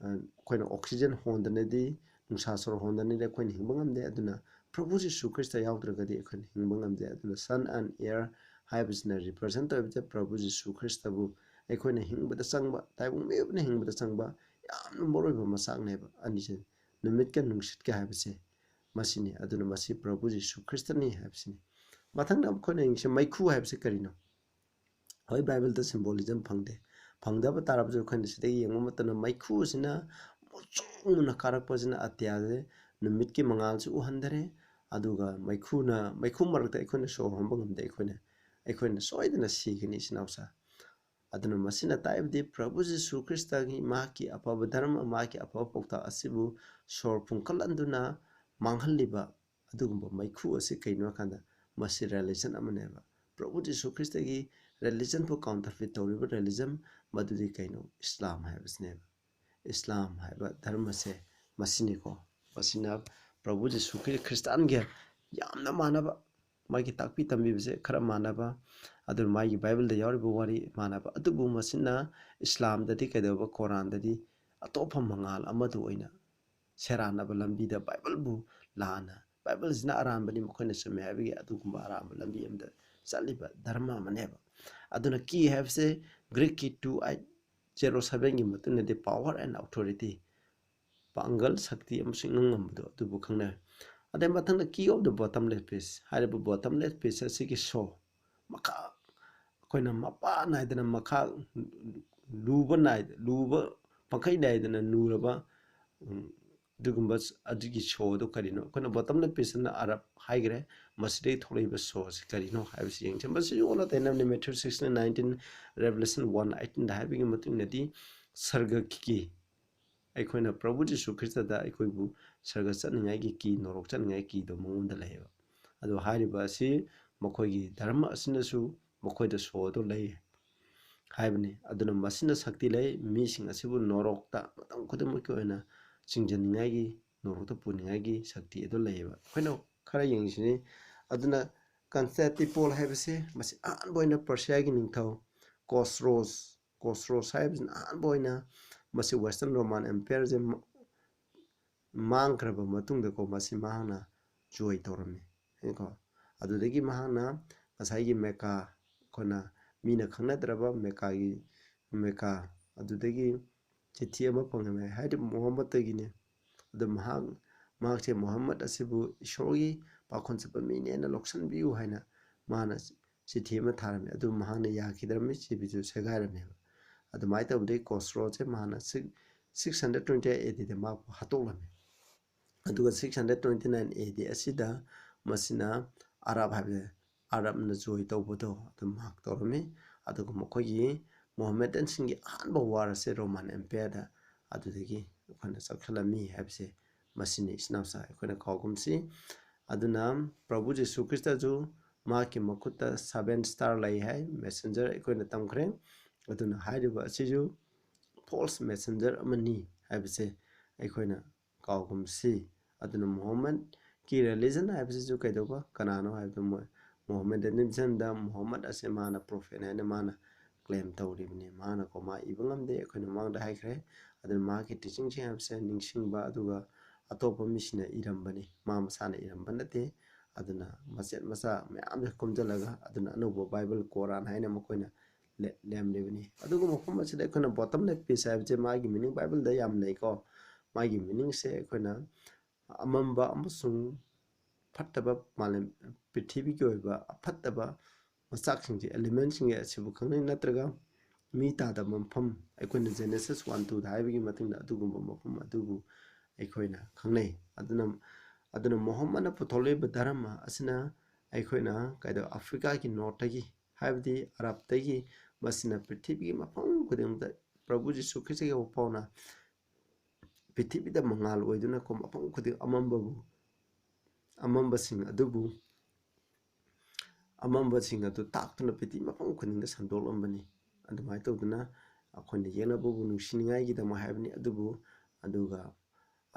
ꯑ, ꯑꯩꯈꯣꯏꯅ oxygen ꯍꯣꯟꯗꯅꯗꯤ, ꯅꯨꯡꯁꯥ ꯁꯣꯔ ꯍꯣꯟꯗꯅꯗꯤ ꯑꯩꯈꯣꯏꯅ ꯍꯤꯡꯕ ꯉꯝꯗꯦ꯫ ꯑꯗꯨꯅ ꯄ꯭ꯔꯚꯨ ꯖꯤꯁꯨ ꯈ꯭ꯔꯤꯁꯇ ꯌꯥꯎꯗ꯭ꯔꯒꯗꯤ ꯑꯩꯈꯣꯏꯅ ꯍꯤꯡꯕ ꯉꯝꯗꯦ꯫ ꯑꯗꯨꯅ Son and Heir ꯍꯥꯏꯕꯁꯤꯅ represent ꯇꯧꯔꯤꯕꯁꯦ ꯄ꯭ꯔꯚꯨ ꯖꯤꯁꯨ ꯈ꯭ꯔꯤꯁꯇꯕꯨ ꯑꯩꯈꯣꯏꯅ ꯍꯤꯡꯕꯗ ꯆꯪꯕ, ꯇꯥꯏꯕꯪ ꯃꯤꯑꯣꯏꯕꯅ ꯍꯤꯡꯕꯗ ꯆꯪꯕ ꯌꯥꯝꯅ ꯃꯔꯨꯑꯣꯏꯕ ꯃꯆꯥꯛꯅꯦꯕ꯫ ꯑꯅꯤꯁꯦ, ꯅꯨꯃꯤꯠꯀ ꯅꯨꯡꯁꯤꯠꯀ ꯍꯥꯏꯕꯁꯦ ꯃꯁꯤꯅꯤ꯫ ꯑꯗꯨꯅ ꯃꯁꯤ ꯄ꯭ꯔꯚꯨ ꯖꯤꯁꯨ ꯈ꯭ꯔꯤꯁꯇꯅꯤ ꯍꯥꯏꯕꯁꯤꯅꯤ꯫ ꯃꯊꯪꯗ ꯑꯩꯈꯣꯏꯅ ꯌꯦꯡꯁꯤ, ꯃꯩꯈꯨ ꯍꯥꯏꯕꯁꯤ ꯀꯔꯤꯅꯣ? ꯍꯣꯏ, ꯕꯥꯏꯕꯜꯗ symbolism ꯐꯪꯗꯦ꯫ ꯐꯪꯗꯕ ꯇꯥꯔꯕꯁꯨ ꯑꯩꯈꯣꯏꯅ ꯁꯤꯗꯒꯤ ꯌꯦꯡꯕ ꯃꯇꯝꯗ ꯃꯩꯈꯨ ꯑꯁꯤꯅ ꯃꯨꯁꯨꯛ ꯃꯨꯅ ꯀꯥꯔꯛꯄꯁꯤꯅ ꯑꯇꯤꯌꯥꯁꯦ, ꯅꯨꯃꯤꯠꯀꯤ ꯃꯉꯥꯜꯁꯨ ꯎꯍꯟꯗꯔꯦ꯫ ꯑꯗꯨꯒ ꯃꯩꯈꯨꯅ, ꯃꯩꯈꯨ ꯃꯔꯛꯇ ꯑꯩꯈꯣꯏꯅ ꯁꯣꯔ ꯍꯣꯟꯕ ꯉꯝꯗꯦ꯫ ꯑꯩꯈꯣꯏꯅ, ꯑꯩꯈꯣꯏꯅ ꯁꯣꯏꯗꯅ ꯁꯤꯒꯅꯤ, ꯏꯆꯤꯟ ꯏꯅꯥꯎꯁꯥ꯫ ꯑꯗꯨꯅ ꯃꯁꯤꯅ ꯇꯥꯛꯏꯕꯗꯤ ꯄ꯭ꯔꯚꯨ ꯖꯤꯁꯨ ꯈ꯭ꯔꯤꯁꯇꯒꯤ ꯃꯍꯥꯛꯀꯤ ꯑꯐꯕ ꯙꯔꯃ, ꯃꯍꯥꯛꯀꯤ ꯑꯐꯕ ꯄꯥꯎꯇꯥꯛ ꯑꯁꯤꯕꯨ ꯁꯣꯔ ꯐꯨꯝꯈꯠꯍꯟꯗꯨꯅ ꯃꯥꯡꯍꯜꯂꯤꯕ ꯑꯗꯨꯒꯨꯝꯕ ꯃꯩꯈꯨ ꯑꯁꯤ ꯀꯩꯅꯣ ꯍꯥꯏꯀꯥꯟꯗ ꯃꯁꯤ religion ꯑꯃꯅꯦꯕ꯫ ꯄ꯭ꯔꯚꯨ ꯖꯤꯁꯨ ꯈ꯭ꯔꯤꯁꯇꯒꯤ religion ꯕꯨ counterfeit ꯇꯧꯔꯤꯕ religion ꯃꯗꯨꯗꯤ ꯀꯩꯅꯣ? ꯏꯁꯂꯥꯝ ꯍꯥꯏꯕꯁꯤꯅꯦꯕ꯫ ꯏꯁꯂꯥꯝ ꯍꯥꯏꯕ ꯙꯔꯃꯁꯦ ꯃꯁꯤꯅꯤꯀꯣ꯫ ꯃꯁꯤꯅ ꯄ꯭ꯔꯚꯨ ꯖꯤꯁꯨ ꯈ꯭ꯔꯤ-, ꯈ꯭ꯔꯤꯁꯇꯥꯟꯒ ꯌꯥꯝꯅ ꯃꯥꯟꯅꯕ, ꯃꯥꯒꯤ ꯇꯥꯛꯄꯤ ꯇꯝꯕꯤꯕꯁꯦ ꯈꯔ ꯃꯥꯟꯅꯕ, ꯑꯗꯨꯅ ꯃꯥꯒꯤ ꯕꯥꯏꯕꯜꯗ ꯌꯥꯎꯔꯤꯕ ꯋꯥꯔꯤ ꯃꯥꯟꯅꯕ, ꯑꯗꯨꯕꯨ ꯃꯁꯤꯅ ꯏꯁꯂꯥꯝꯗꯗꯤ ꯀꯩꯗꯧꯕ, ꯀꯣꯔꯥꯟꯗꯗꯤ ꯑꯇꯣꯞꯄ ꯃꯉꯥꯜ ꯑꯃꯗ ꯑꯣꯏꯅ ꯁꯦꯔꯥꯟꯅꯕ ꯂꯝꯕꯤꯗ ꯕꯥꯏꯕꯜꯕꯨ ꯂꯥꯟꯅ, ꯕꯥꯏꯕꯜꯁꯤꯅ ꯑꯔꯥꯟꯕꯅꯤ, ꯃꯈꯣꯏꯅ ꯆꯨꯝꯃꯦ ꯍꯥꯏꯕꯒꯤ ꯑꯗꯨꯒꯨꯝꯕ ꯑꯔꯥꯟꯕ ꯂꯝꯕꯤ ꯑꯃꯗ ꯆꯠꯂꯤꯕ ꯙꯔꯃ ꯑꯃꯅꯦꯕ꯫ ꯑꯗꯨꯅ key ꯍꯥꯏꯕꯁꯦ Greek ꯀꯤ two eight zero seven ꯒꯤ ꯃꯇꯨꯡ ꯏꯟꯅꯗꯤ power and authority, ꯄꯥꯡꯒꯜ, ꯁꯛꯇꯤ ꯑꯃꯁꯨꯡ ꯏꯉꯝ ꯉꯝꯕꯗꯣ ꯑꯗꯨꯕꯨ ꯈꯪꯅꯩ꯫ ꯑꯗꯩ ꯃꯊꯪꯗ key of the bottomless pit ꯍꯥꯏꯔꯤꯕ bottomless pit ꯑꯁꯤꯒꯤ ꯁꯣ, ꯃꯈꯥ, ꯑꯩꯈꯣꯏꯅ ꯃꯄꯥ ꯅꯥꯏꯗꯅ ꯃꯈꯥ ꯂꯨꯕ ꯅꯥꯏ-, ꯂꯨꯕ ꯄꯪꯈꯩ ꯅꯥꯏꯗꯅ ꯂꯨꯔꯕ, ꯎꯝ, ꯑꯗꯨꯒꯨꯝꯕ ꯁ-, ꯑꯗꯨꯒꯤ ꯁꯣ ꯑꯗꯨ ꯀꯔꯤꯅꯣ? ꯑꯩꯈꯣꯏꯅ bottomless pit ꯑꯅ ꯑꯔꯕ ꯍꯥꯏꯈ꯭ꯔꯦ꯫ ꯃꯁꯤꯗꯒꯤ ꯊꯣꯛꯂꯛꯏꯕ ꯁꯣ ꯑꯁꯤ ꯀꯔꯤꯅꯣ ꯍꯥꯏꯕꯁꯤ ꯌꯦꯡꯁꯤ꯫ ꯃꯁꯤꯁꯨ ꯑꯣꯟꯅ ꯇꯩꯅꯕꯅꯤ꯫ Matthew sixteen nineteen, Revelation one eighteen ꯗ ꯍꯥꯏꯕꯒꯤ ꯃꯇꯨꯡ ꯏꯟꯅꯗꯤ ꯁꯔꯒꯀꯤ ꯑꯩꯈꯣꯏꯅ ꯄ꯭ꯔꯚꯨ ꯖꯤꯁꯨ ꯈ꯭ꯔꯤꯁꯇꯗ ꯑꯩꯈꯣꯏꯕꯨ ꯁꯔꯒ ꯆꯠꯅꯤꯡꯉꯥꯏꯒꯤ ꯀꯤ, ꯅꯣꯔꯣꯛ ꯆꯠꯅꯤꯡꯉꯥꯏꯒꯤ ꯀꯤꯗꯣ ꯃꯉꯣꯟꯗ ꯂꯩꯌꯦꯕ꯫ ꯑꯗꯣ ꯍꯥꯏꯔꯤꯕ ꯑꯁꯤ ꯃꯈꯣꯏꯒꯤ ꯙꯔꯃ ꯑꯁꯤꯅꯁꯨ ꯃꯈꯣꯏꯗ ꯁꯣ ꯑꯗꯨ ꯂꯩ ꯍꯥꯏꯕꯅꯤ꯫ ꯑꯗꯨꯅ ꯃꯁꯤꯅ ꯁꯛꯇꯤ ꯂꯩ, ꯃꯤꯁꯤꯡ ꯑꯁꯤꯕꯨ ꯅꯣꯔꯣꯛꯇ ꯃꯇꯝ ꯈꯨꯗꯤꯡꯃꯛꯀꯤ ꯑꯣꯏꯅ ꯆꯤꯡꯁꯤꯟꯅꯤꯡꯉꯥꯏꯒꯤ, ꯅꯣꯔꯣꯛꯇ ꯄꯨꯅꯤꯡꯉꯥꯏꯒꯤ ꯁꯛꯇꯤ ꯑꯗꯨ ꯂꯩꯌꯦꯕ꯫ ꯑꯩꯈꯣꯏꯅ ꯈꯔ ꯌꯦꯡꯁꯤꯅꯤ꯫ ꯑꯗꯨꯅ ꯀꯟꯁꯇꯦꯟꯇꯤꯄꯣꯜ ꯍꯥꯏꯕꯁꯦ, ꯃꯁꯤ ꯑꯍꯥꯟꯕ ꯑꯣꯏꯅ ꯄꯔꯁꯤꯌꯥꯒꯤ ꯅꯤꯡꯊꯧ ꯀꯣꯁꯔꯣꯁ, ꯀꯣꯁꯔꯣꯁ ꯍꯥꯏꯕꯁꯤꯅ ꯑꯍꯥꯟꯕ ꯑꯣꯏꯅ ꯃꯁꯤ Western Roman Empireꯁꯦ ꯃ-, ꯃꯥꯡꯈ꯭ꯔꯕ ꯃꯇꯨꯡꯗꯀꯣ, ꯃꯁꯤ ꯃꯍꯥꯛꯅ ꯖꯣꯏ ꯇꯧꯔꯝꯃꯤ꯫ ꯀꯣ, ꯑꯗꯨꯗꯒꯤ ꯃꯍꯥꯛꯅ ꯉꯁꯥꯏꯒꯤ ꯃꯦꯀꯥ, ꯑꯩꯈꯣꯏꯅ ꯃꯤꯅ ꯈꯪꯅꯗ꯭ꯔꯕ ꯃꯦꯀꯥꯒꯤ, ꯃꯦꯀꯥ ꯑꯗꯨꯗꯒꯤ ꯆꯤꯊꯤ ꯑꯃ ꯐꯪꯂꯝꯃꯦ, ꯍꯥꯏꯗꯤ ꯃꯨꯍꯝꯃꯗꯇꯒꯤꯅꯤ꯫ ꯑꯗꯨ ꯃꯍꯥꯛ, ꯃꯍꯥꯛꯁꯦ ꯃꯨꯍꯝꯃꯗ ꯑꯁꯤꯕꯨ ꯏꯁꯣꯔꯒꯤ ꯄꯥꯈꯣꯟ ꯆꯠꯄ ꯃꯤꯅꯦꯅ ꯂꯧꯁꯤꯟꯕꯤꯌꯨ ꯍꯥꯏꯅ ꯃꯥꯅ ꯆꯤꯊꯤ ꯑꯃ ꯊꯥꯔꯝꯃꯤ꯫ ꯑꯗꯨ ꯃꯍꯥꯛꯅ ꯌꯥꯈꯤꯗ꯭ꯔꯝꯃꯤ, ꯆꯤꯊꯤꯗꯨ ꯁꯦꯒꯥꯏꯔꯝꯃꯦꯕ꯫ ꯑꯗꯨꯃꯥꯏꯅ ꯇꯧꯕꯗꯒꯤ ꯀꯣꯁꯔꯣꯁꯦ ꯃꯍꯥꯛꯅ six, six hundred twenty eight A Dꯗ ꯃꯍꯥꯛꯄꯨ ꯍꯥꯠꯇꯣꯛꯂꯝꯃꯤ꯫ ꯑꯗꯨꯒ six hundred twenty nine A D ꯑꯁꯤꯗ ꯃꯁꯤꯅ ꯑꯔꯥꯕ ꯍꯥꯏꯕ, ꯑꯔꯥꯕꯅ ꯖꯣꯏ ꯇꯧꯕꯗꯣ ꯑꯗꯨꯝ ꯃꯍꯥꯛ ꯇꯧꯔꯝꯃꯤ꯫ ꯑꯗꯨꯒ ꯃꯈꯣꯏꯒꯤ ꯃꯣꯍꯥꯃꯦꯗꯟꯁꯤꯡꯒꯤ ꯑꯍꯥꯟꯕ ꯋꯥꯔ ꯑꯁꯦ ꯔꯣꯃꯥꯟ ꯑꯦꯝꯄꯤꯌꯔꯗ ꯑꯗꯨꯗꯒꯤ ꯑꯩꯈꯣꯏꯅ ꯆꯥꯎꯈꯠꯂꯝꯃꯤ ꯍꯥꯏꯕꯁꯦ ꯃꯁꯤꯅꯤ, ꯏꯆꯤꯟ ꯏꯅꯥꯎꯁꯥ, ꯑꯩꯈꯣꯏꯅ ꯀꯥꯎꯒꯨꯝꯁꯤ꯫ ꯑꯗꯨꯅ ꯄ꯭ꯔꯚꯨ ꯖꯤꯁꯨ ꯈ꯭ꯔꯤꯁꯇꯁꯨ ꯃꯍꯥꯛꯀꯤ ꯃꯈꯨꯠꯇ seven star ꯂꯩ ꯍꯥꯏ, ꯃꯦꯁꯦꯟꯖꯔ ꯑꯩꯈꯣꯏꯅ ꯇꯝꯈ꯭ꯔꯦ꯫ ꯑꯗꯨꯅ ꯍꯥꯏꯔꯤꯕ ꯑꯁꯤꯁꯨ ꯐꯣꯜꯁ ꯃꯦꯁꯦꯟꯖꯔ ꯑꯃꯅꯤ ꯍꯥꯏꯕꯁꯦ ꯑꯩꯈꯣꯏꯅ ꯀꯥꯎꯒꯨꯝꯁꯤ꯫ ꯑꯗꯨꯅ ꯃꯨꯍꯝꯃꯗꯀꯤ ꯔꯤꯂꯤꯖꯟ ꯍꯥꯏꯕꯁꯤꯁꯨ ꯀꯩꯗꯧꯕ, ꯀꯅꯥꯅꯣ ꯍꯥꯏꯕꯗ ꯃꯣꯏ ꯃꯨꯍꯝꯃꯗꯅꯤꯖꯝꯗ ꯃꯨꯍꯝꯃꯗ ꯑꯁꯦ ꯃꯥꯅ ꯄ꯭ꯔꯣꯐꯦꯠ ꯍꯥꯏꯅ ꯃꯥꯅ ꯀ꯭ꯂꯦꯝ ꯇꯧꯔꯤꯕꯅꯤ꯫ ꯃꯥꯅꯀꯣ, ꯃꯥ ꯏꯕ ꯉꯝꯗꯦ, ꯑꯩꯈꯣꯏꯅ ꯃꯃꯥꯡꯗ ꯍꯥꯏꯈ꯭ꯔꯦ꯫ ꯑꯗꯨꯅ ꯃꯥꯒꯤ ꯇꯤꯆꯤꯡꯁꯤꯡ ꯍꯥꯏꯕꯁꯦ ꯅꯤꯡꯁꯤꯡꯕ, ꯑꯗꯨꯒ ꯑꯇꯣꯞꯄ ꯃꯤꯁꯤꯡꯅ ꯏꯔꯝꯕꯅꯤ, ꯃꯥ ꯃꯁꯥꯅ ꯏꯔꯝꯕ ꯅꯠꯇꯦ꯫ ꯑꯗꯨꯅ ꯃꯆꯦꯠ ꯃꯆꯥ ꯃꯌꯥꯝꯁꯦ ꯈꯣꯝꯖꯤꯜꯂꯒ, ꯑꯗꯨꯅ ꯑꯅꯧꯕ ꯕꯥꯏꯕꯜ, ꯀꯣꯔꯥꯟ ꯍꯥꯏꯅ ꯃꯈꯣꯏꯅ ꯂꯦ-, ꯂꯦꯝꯂꯤꯕꯅꯤ꯫ ꯑꯗꯨꯒ ꯃꯐꯝ ꯑꯁꯤꯗ ꯑꯩꯈꯣꯏꯅ bottomless pit ꯍꯥꯏꯕꯁꯦ ꯃꯥꯒꯤ meaning ꯕꯥꯏꯕꯜꯗ ꯌꯥꯝ ꯂꯩꯀꯣ꯫ ꯃꯥꯒꯤ meaningꯁꯦ ꯑꯩꯈꯣꯏꯅ ꯑꯃꯝꯕ ꯑꯃꯁꯨꯡ ꯐꯠꯇꯕ ꯃꯥꯂꯦꯝ, ꯄ꯭ꯔꯤꯊꯤꯕꯤꯒꯤ ꯑꯣꯏꯕ ꯑꯐꯠꯇꯕ ꯃꯆꯥꯛꯁꯤꯡꯁꯦ, elementꯁꯤꯡꯁꯦ ꯑꯁꯤꯕꯨ ꯈꯪꯅꯩ, ꯅꯠꯇ꯭ꯔꯒ ꯃꯤ ꯇꯥꯗꯕ ꯃꯐꯝ, ꯑꯩꯈꯣꯏꯅ Genesis one twoꯗ ꯍꯥꯏꯕꯒꯤ ꯃꯇꯨꯡꯗ ꯑꯗꯨꯒꯨꯝꯕ ꯃꯐꯝ ꯑꯗꯨꯕꯨ ꯑꯩꯈꯣꯏꯅ ꯈꯪꯅꯩ꯫ ꯑꯗꯨꯅ, ꯑꯗꯨꯅ ꯃꯣꯍꯝꯃꯗꯅ ꯄꯨꯊꯣꯛꯂꯤꯕ ꯙꯔꯃ ꯑꯁꯤꯅ ꯑꯩꯈꯣꯏꯅ ꯀꯩꯗꯧ-, ꯑꯐ꯭ꯔꯤꯀꯥꯒꯤ ꯅꯣꯔꯠꯇꯒꯤ, ꯍꯥꯏꯕꯗꯤ ꯑꯔꯕꯇꯒꯤ, ꯃꯁꯤꯅ ꯄ꯭ꯔꯤꯊꯤꯕꯤꯒꯤ ꯃꯐꯝ ꯈꯨꯗꯤꯡꯃꯛꯇ ꯄ꯭ꯔꯚꯨ ꯖꯤꯁꯨ ꯈ꯭ꯔꯤꯁꯇꯒꯤ ꯍꯧꯕ ꯐꯥꯎꯅ ꯄ꯭ꯔꯤꯊꯤꯕꯤꯗ ꯃꯉꯥꯜ ꯑꯣꯏꯗꯨꯅꯀꯣ ꯃꯐꯝ ꯈꯨꯗꯤꯡ ꯑꯃꯝꯕꯕꯨ, ꯑꯃꯝꯕꯁꯤꯡ ꯑꯗꯨꯕꯨ, ꯑꯃꯝꯕꯁꯤꯡ ꯑꯗꯨ ꯇꯥꯛꯇꯨꯅ ꯄ꯭ꯔꯤꯊꯤꯕꯤ ꯃꯐꯝ ꯈꯨꯗꯤꯡꯗ ꯁꯟꯗꯣꯛꯂꯝꯕꯅꯤ꯫ ꯑꯗꯨꯃꯥꯏꯅ ꯇꯧꯗꯅ ꯑꯩꯈꯣꯏꯅ ꯌꯦꯛꯅꯕꯕꯨ ꯅꯨꯡꯁꯤꯅꯤꯡꯉꯥꯏꯒꯤꯗꯃꯛ ꯍꯥꯏꯕꯅꯤ꯫ ꯑꯗꯨꯕꯨ, ꯑꯗꯨꯒ,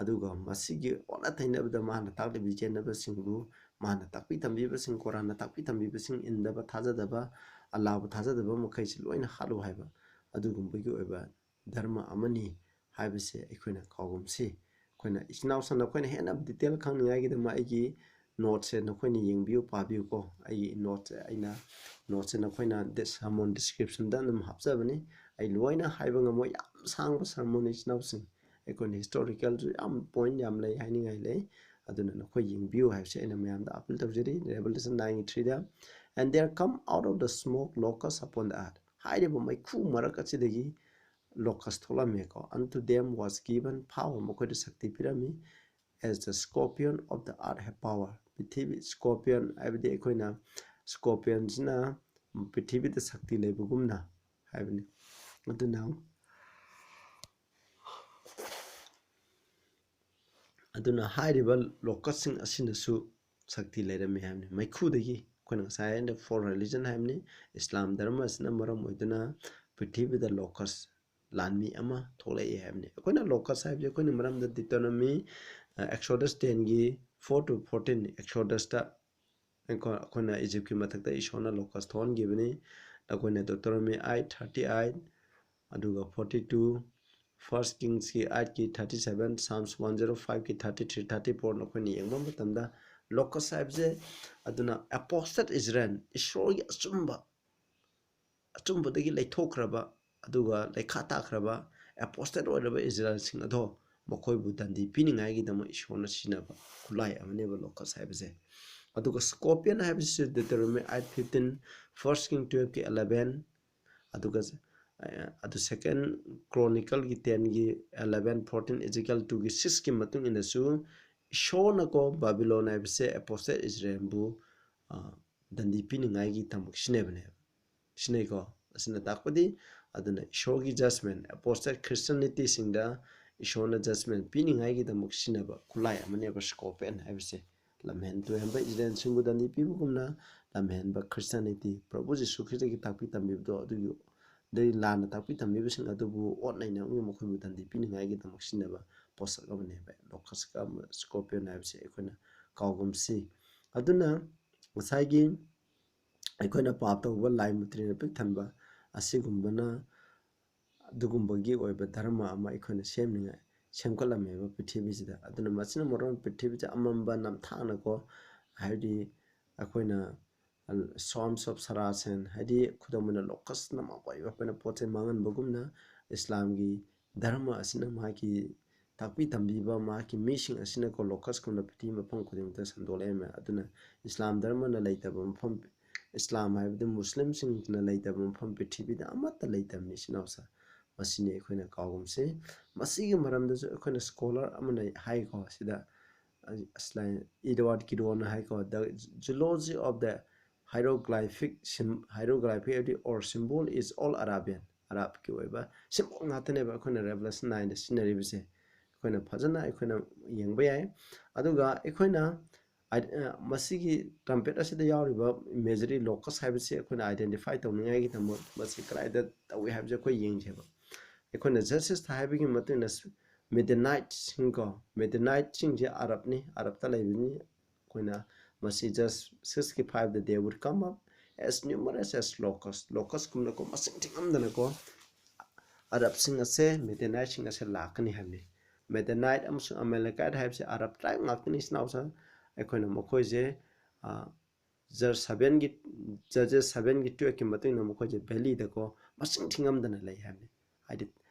ꯑꯗꯨꯒ ꯃꯁꯤꯒꯤ ꯑꯣꯟꯅ ꯇꯩꯅꯕꯗ ꯃꯥꯅ ꯇꯥꯛꯂꯤꯕ ꯌꯦꯟꯅꯕꯁꯤꯡꯕꯨ, ꯃꯥꯅ ꯇꯥꯛꯄꯤ ꯇꯝꯕꯤꯕꯁꯤꯡ, ꯀꯣꯔꯥꯟꯅ ꯇꯥꯛꯄꯤ ꯇꯝꯕꯤꯕꯁꯤꯡ ꯏꯟꯗꯕ, ꯊꯥꯖꯗꯕ, ꯑꯜꯂꯥꯕꯨ ꯊꯥꯖꯗꯕ ꯃꯈꯩꯁꯤ ꯂꯣꯏꯅ ꯍꯥꯠꯂꯨ ꯍꯥꯏꯕ ꯑꯗꯨꯒꯨꯝꯕꯒꯤ ꯑꯣꯏꯕ ꯙꯔꯃ ꯑꯃꯅꯤ ꯍꯥꯏꯕꯁꯦ ꯑꯩꯈꯣꯏꯅ ꯀꯥꯎꯒꯨꯝꯁꯤ꯫ ꯑꯩꯈꯣꯏꯅ ꯏꯆꯤꯟ ꯏꯅꯥꯎꯁꯤꯡ ꯅꯈꯣꯏꯅ ꯍꯦꯟꯅ detail ꯈꯪꯅꯤꯡꯉꯥꯏꯒꯤꯗꯃꯛ ꯑꯩꯒꯤ noteꯁꯦ ꯅꯈꯣꯏꯅ ꯌꯦꯡꯕꯤꯌꯨ, ꯄꯥꯕꯤꯌꯨꯀꯣ꯫ ꯑꯩꯒꯤ noteꯁꯦ ꯑꯩꯅ, noteꯁꯦ ꯅꯈꯣꯏꯅ sermon descriptionꯗ ꯑꯗꯨꯝ ꯍꯥꯞꯆꯕꯅꯤ꯫ ꯑꯩ ꯂꯣꯏꯅ ꯍꯥꯏꯕ ꯉꯝꯃꯣꯏ, ꯌꯥꯝ ꯁꯥꯡꯕ sermon ꯏꯆꯤꯟ ꯏꯅꯥꯎꯁꯤꯡ꯫ ꯑꯩꯈꯣꯏꯅ historicalꯁꯨ ꯌꯥꯝ point ꯌꯥꯝ ꯂꯩ, ꯍꯥꯏꯅꯤꯡꯉꯥꯏ ꯂꯩ꯫ ꯑꯗꯨꯅ ꯅꯈꯣꯏ ꯌꯦꯡꯕꯤꯌꯨ ꯍꯥꯏꯕꯁꯦ ꯑꯩꯅ ꯃꯌꯥꯝꯗ appeal ꯇꯧꯖꯔꯤ꯫ Revelation nineꯒꯤ threeꯗ, "And there come out of the smoke locusts upon the earth." ꯍꯥꯏꯔꯤꯕ ꯃꯩꯈꯨ ꯃꯔꯛ ꯑꯁꯤꯗꯒꯤ locust ꯊꯣꯛꯂꯝꯃꯦꯀꯣ꯫ "Unto them was given power." ꯃꯈꯣꯏꯗ ꯁꯛꯇꯤ ꯄꯤꯔꯝꯃꯤ꯫ "As the scorpion of the earth have power." ꯄ꯭ꯔꯤꯊꯤꯕꯤ, scorpion ꯍꯥꯏꯕꯗꯤ ꯑꯩꯈꯣꯏꯅ scorpionꯁꯤꯅ ꯄ꯭ꯔꯤꯊꯤꯕꯤꯗ ꯁꯛꯇꯤ ꯂꯩꯕꯒꯨꯝꯅ ꯍꯥꯏꯕꯅꯤ꯫ ꯑꯗꯨꯅ, ꯑꯗꯨꯅ ꯍꯥꯏꯔꯤꯕ locustꯁꯤꯡ ꯑꯁꯤꯅꯁꯨ ꯁꯛꯇꯤ ꯂꯩꯔꯝꯃꯤ ꯍꯥꯏꯕꯅꯤ꯫ ꯃꯩꯈꯨꯗꯒꯤ ꯑꯩꯈꯣꯏꯅ ꯉꯁꯥꯏ ꯍꯥꯏꯅ four religion ꯍꯥꯏꯕꯅꯤ, ꯏꯁꯂꯥꯝ ꯙꯔꯃ ꯑꯁꯤꯅ ꯃꯔꯝ ꯑꯣꯏꯗꯨꯅ ꯄ꯭ꯔꯤꯊꯤꯕꯤꯗ locust ꯂꯥꯟꯃꯤ ꯑꯃ ꯊꯣꯛꯂꯛꯏ ꯍꯥꯏꯕꯅꯤ꯫ ꯑꯩꯈꯣꯏꯅ locust ꯍꯥꯏꯕꯁꯤ ꯑꯩꯈꯣꯏꯅ ꯃꯔꯝꯗ Deuteronomy, ꯑ, Exodus tenꯒꯤ four to fourteen, Exodusꯇ ꯑꯩꯈꯣꯏ-, ꯑꯩꯈꯣꯏꯅ ꯏꯖꯤꯞꯀꯤ ꯃꯊꯛꯇ ꯏꯁꯣꯔꯅ locust ꯊꯣꯛꯍꯟꯈꯤꯕꯅꯤ꯫ ꯑꯩꯈꯣꯏꯅ Deuteronomy eight thirty eight, ꯑꯗꯨꯒ forty two, First Kingsꯀꯤ eightꯀꯤ thirty seven, Psalms one zero fiveꯀꯤ thirty three, thirty four ꯅꯈꯣꯏꯅ ꯌꯦꯡꯕ ꯃꯇꯝꯗ locust ꯍꯥꯏꯕꯁꯦ, ꯑꯗꯨꯅ apostate Israel, ꯏꯁꯣꯔꯒꯤ ꯑꯆꯨꯝꯕ, ꯑꯆꯨꯝꯕꯗꯒꯤ ꯂꯩꯊꯣꯛꯈ꯭ꯔꯕ, ꯑꯗꯨꯒ ꯂꯩꯈꯥ ꯇꯥꯈ꯭ꯔꯕ, apostate ꯑꯣꯏꯔꯕ ꯏꯖꯔꯥꯏꯜꯁꯤꯡ ꯑꯗꯣ ꯃꯈꯣꯏꯕꯨ ꯗꯟꯗꯤ ꯄꯤꯅꯤꯡꯉꯥꯏꯒꯤꯗꯃꯛ ꯏꯁꯣꯔꯅ ꯁꯤꯖꯤꯟꯅꯕ ꯈꯨꯠꯂꯥꯏ ꯑꯃꯅꯦꯕ locust ꯍꯥꯏꯕꯁꯦ꯫ ꯑꯗꯨꯒ scorpion ꯍꯥꯏꯕꯁꯤꯁꯨ Deuteronomy eight fifteen, First King twelveꯀꯤ eleven, ꯑꯗꯨꯒ, ꯑ, ꯑꯗꯨ Second Chronicleꯒꯤ tenꯒꯤ eleven, fourteen, Ezekiel twoꯒꯤ sixꯀꯤ ꯃꯇꯨꯡ ꯏꯟꯅꯁꯨ ꯏꯁꯣꯔꯅꯀꯣ ꯕꯥꯕꯤꯂꯣꯟ ꯍꯥꯏꯕꯁꯦ apostate Israelꯕꯨ, ꯑ, ꯗꯟꯗꯤ ꯄꯤꯅꯤꯡꯉꯥꯏꯒꯤꯗꯃꯛ ꯁꯤꯖꯤꯟꯅꯕꯅꯦꯕ꯫ ꯁꯤꯖꯤꯟꯅꯩꯀꯣ꯫ ꯑꯁꯤꯅ ꯇꯥꯛꯄꯗꯤ, ꯑꯗꯨꯅ ꯏꯁꯣꯔꯒꯤ judgment, apostate Christianityꯁꯤꯡꯗ ꯏꯁꯣꯔꯅ judgment ꯄꯤꯅꯤꯡꯉꯥꯏꯒꯤꯗꯃꯛ ꯁꯤꯖꯤꯟꯅꯕ ꯈꯨꯠꯂꯥꯏ ꯑꯃꯅꯦꯕ scorpion ꯍꯥꯏꯕꯁꯦ꯫ ꯂꯝꯍꯦꯟ ꯇꯨꯍꯦꯟꯕ ꯏꯁꯔꯥꯌꯦꯜꯁꯤꯡꯕꯨ ꯗꯟꯗꯤ ꯄꯤꯕꯒꯨꯝꯅ ꯂꯝꯍꯦꯟꯕ Christianity, ꯄ꯭ꯔꯚꯨ ꯖꯤꯁꯨ ꯈ꯭ꯔꯤꯁꯇꯒꯤ ꯇꯥꯛꯄꯤ ꯇꯝꯕꯤꯕꯗꯣ ꯑꯗꯨꯒꯤ ꯑꯗꯩ ꯂꯥꯟꯅ ꯇꯥꯛꯄꯤ ꯇꯝꯕꯤꯕꯁꯤꯡ ꯑꯗꯨꯕꯨ ꯑꯣꯠ ꯅꯩꯅꯕꯒꯤ ꯃꯈꯣꯏꯕꯨ ꯗꯟꯗꯤ ꯄꯤꯅꯤꯡꯉꯥꯏꯒꯤꯗꯃꯛ ꯁꯤꯖꯤꯟꯅꯕ ꯄꯣꯠꯁꯛ ꯑꯃꯅꯦꯕ ꯂꯣꯀꯁꯀ ꯑꯃ scorpion ꯍꯥꯏꯕꯁꯦ ꯑꯩꯈꯣꯏꯅ ꯀꯥꯎꯒꯨꯝꯁꯤ꯫ ꯑꯗꯨꯅ ꯉꯁꯥꯏꯒꯤ ꯑꯩꯈꯣꯏꯅ ꯄꯥꯞ ꯇꯧꯕ ꯂꯥꯏ ꯃꯨꯇ꯭ꯔꯤꯅ ꯄꯤꯛ ꯊꯟꯕ ꯑꯁꯤꯒꯨꯝꯕꯅ ꯑꯗꯨꯒꯨꯝꯕꯒꯤ ꯑꯣꯏꯕ ꯙꯔꯃ ꯑꯃ ꯑꯩꯈꯣꯏꯅ ꯁꯦꯝꯅꯤꯡꯉꯥꯏ ꯁꯦꯝꯒꯠꯂꯝꯃꯦꯕ ꯄ꯭ꯔꯤꯊꯤꯕꯤꯁꯤꯗ꯫ ꯑꯗꯨꯅ ꯃꯁꯤꯅ ꯃꯔꯝ ꯄ꯭ꯔꯤꯊꯤꯕꯤꯁꯦ ꯑꯃꯝꯕ ꯅꯝꯊꯥꯛꯅꯀꯣ, ꯍꯥꯏꯕꯗꯤ ꯑꯩꯈꯣꯏꯅ Swarms of Saracen, ꯍꯥꯏꯗꯤ ꯈꯨꯗꯝ ꯑꯣꯏꯅ ꯂꯣꯀꯁꯅ ꯃꯄꯣꯏ ꯑꯩꯈꯣꯏꯅ ꯄꯣꯠ ꯆꯩ ꯃꯥꯡꯍꯟꯕꯒꯨꯝꯅ ꯏꯁꯂꯥꯝꯒꯤ ꯙꯔꯃ ꯑꯁꯤꯅ ꯃꯍꯥꯛꯀꯤ ꯇꯥꯛꯄꯤ ꯇꯝꯕꯤꯕ ꯃꯍꯥꯛꯀꯤ ꯃꯤꯁꯤꯡ ꯑꯁꯤꯅꯀꯣ ꯂꯣꯀꯁꯀꯨꯝꯅ ꯄ꯭ꯔꯤꯊꯤꯕꯤ ꯃꯐꯝ ꯈꯨꯗꯤꯡꯃꯛꯇ ꯁꯟꯗꯣꯛꯂꯛꯑꯦ꯫ ꯑꯗꯨꯅ ꯏꯁꯂꯥꯝ ꯙꯔꯃꯅ ꯂꯩꯇꯕ ꯃꯐꯝ, ꯏꯁꯂꯥꯝ ꯍꯥꯏꯕꯗꯤ ꯃꯨꯁꯂꯤꯝꯁꯤꯡꯅ ꯂꯩꯇꯕ ꯃꯐꯝ ꯄ꯭ꯔꯤꯊꯤꯕꯤꯗ ꯑꯃꯠꯇ ꯂꯩꯇꯕꯅꯤ ꯏꯆꯤꯟ ꯏꯅꯥꯎꯁꯥ꯫ ꯃꯁꯤꯅꯤ ꯑꯩꯈꯣꯏꯅ ꯀꯥꯎꯒꯨꯝꯁꯤ꯫ ꯃꯁꯤꯒꯤ ꯃꯔꯝꯗꯁꯨ ꯑꯩꯈꯣꯏꯅ scholar ꯑꯃꯅ ꯍꯥꯏꯀꯣ, ꯁꯤꯗ ꯑꯁ ꯂꯥꯏ Edward Giddon ꯍꯥꯏꯀꯣ, The Geology of the Hieroglyphic Sym-, Hieroglyphic ꯍꯥꯏꯕꯗꯤ or symbol is all Arabian, ꯑꯔꯥꯕꯀꯤ ꯑꯣꯏꯕ symbol ꯉꯥꯛꯇꯅꯦꯕ ꯑꯩꯈꯣꯏꯅ Revelation nineꯗ ꯁꯤꯖꯤꯟꯅꯔꯤꯕꯁꯦ꯫ ꯑꯩꯈꯣꯏꯅ ꯐꯖꯅ ꯑꯩꯈꯣꯏꯅ ꯌꯦꯡꯕ ꯌꯥꯏ꯫ ꯑꯗꯨꯒ ꯑꯩꯈꯣꯏꯅ ꯑꯥꯏ-, ꯑ, ꯃꯁꯤꯒꯤ trumpet ꯑꯁꯤꯗ ꯌꯥꯎꯔꯤꯕ imagery locust ꯍꯥꯏꯕꯁꯤ ꯑꯩꯈꯣꯏꯅ identify ꯇꯧꯅꯤꯡꯉꯥꯏꯒꯤꯗꯃꯛ ꯃꯁꯤ ꯀꯗꯥꯏꯗ ꯇꯧꯏ ꯍꯥꯏꯕꯁꯦ ꯑꯩꯈꯣꯏ ꯌꯦꯡꯁꯦꯕ꯫ ꯑꯩꯈꯣꯏꯅ Genesis ꯍꯥꯏꯕꯒꯤ ꯃꯇꯨꯡ ꯏꯟꯅ ꯁ-, Midianiteꯁꯤꯡ ꯀꯣ, Midianiteꯁꯤꯡꯁꯦ ꯑꯔꯕꯅꯤ, ꯑꯔꯕꯇ ꯂꯩꯕꯅꯤ꯫ ꯑꯩꯈꯣꯏꯅ ꯃꯁꯤ Genesis sixꯀꯤ fiveꯇ they would come up as numerous as locust, locustꯀꯨꯝꯅꯀꯣ ꯃꯁꯤꯡ ꯊꯤꯉꯝꯗꯅꯀꯣ ꯑꯔꯕꯁꯤꯡ ꯑꯁꯦ, Midianiteꯁꯤꯡ ꯑꯁꯦ ꯂꯥꯛꯀꯅꯤ ꯍꯥꯏꯕꯅꯤ꯫ Midianite ꯑꯃꯁꯨꯡ Amalekite ꯍꯥꯏꯕꯁꯤ ꯑꯔꯕ tribe ꯉꯥꯛꯇꯅꯤ ꯏꯆꯤꯟ ꯏꯅꯥꯎꯁꯥ꯫ ꯑꯩꯈꯣꯏꯅ ꯃꯈꯣꯏꯁꯦ, ꯑ, Judges sevenꯒꯤ, Judges sevenꯒꯤ twelveꯀꯤ ꯃꯇꯨꯡ ꯏꯟꯅ ꯃꯈꯣꯏꯁꯦ valleyꯗꯀꯣ ꯃꯁꯤꯡ ꯊꯤꯉꯝꯗꯅ ꯂꯩ ꯍꯥꯏꯕꯅꯤ꯫ ꯍꯥꯏꯗꯤ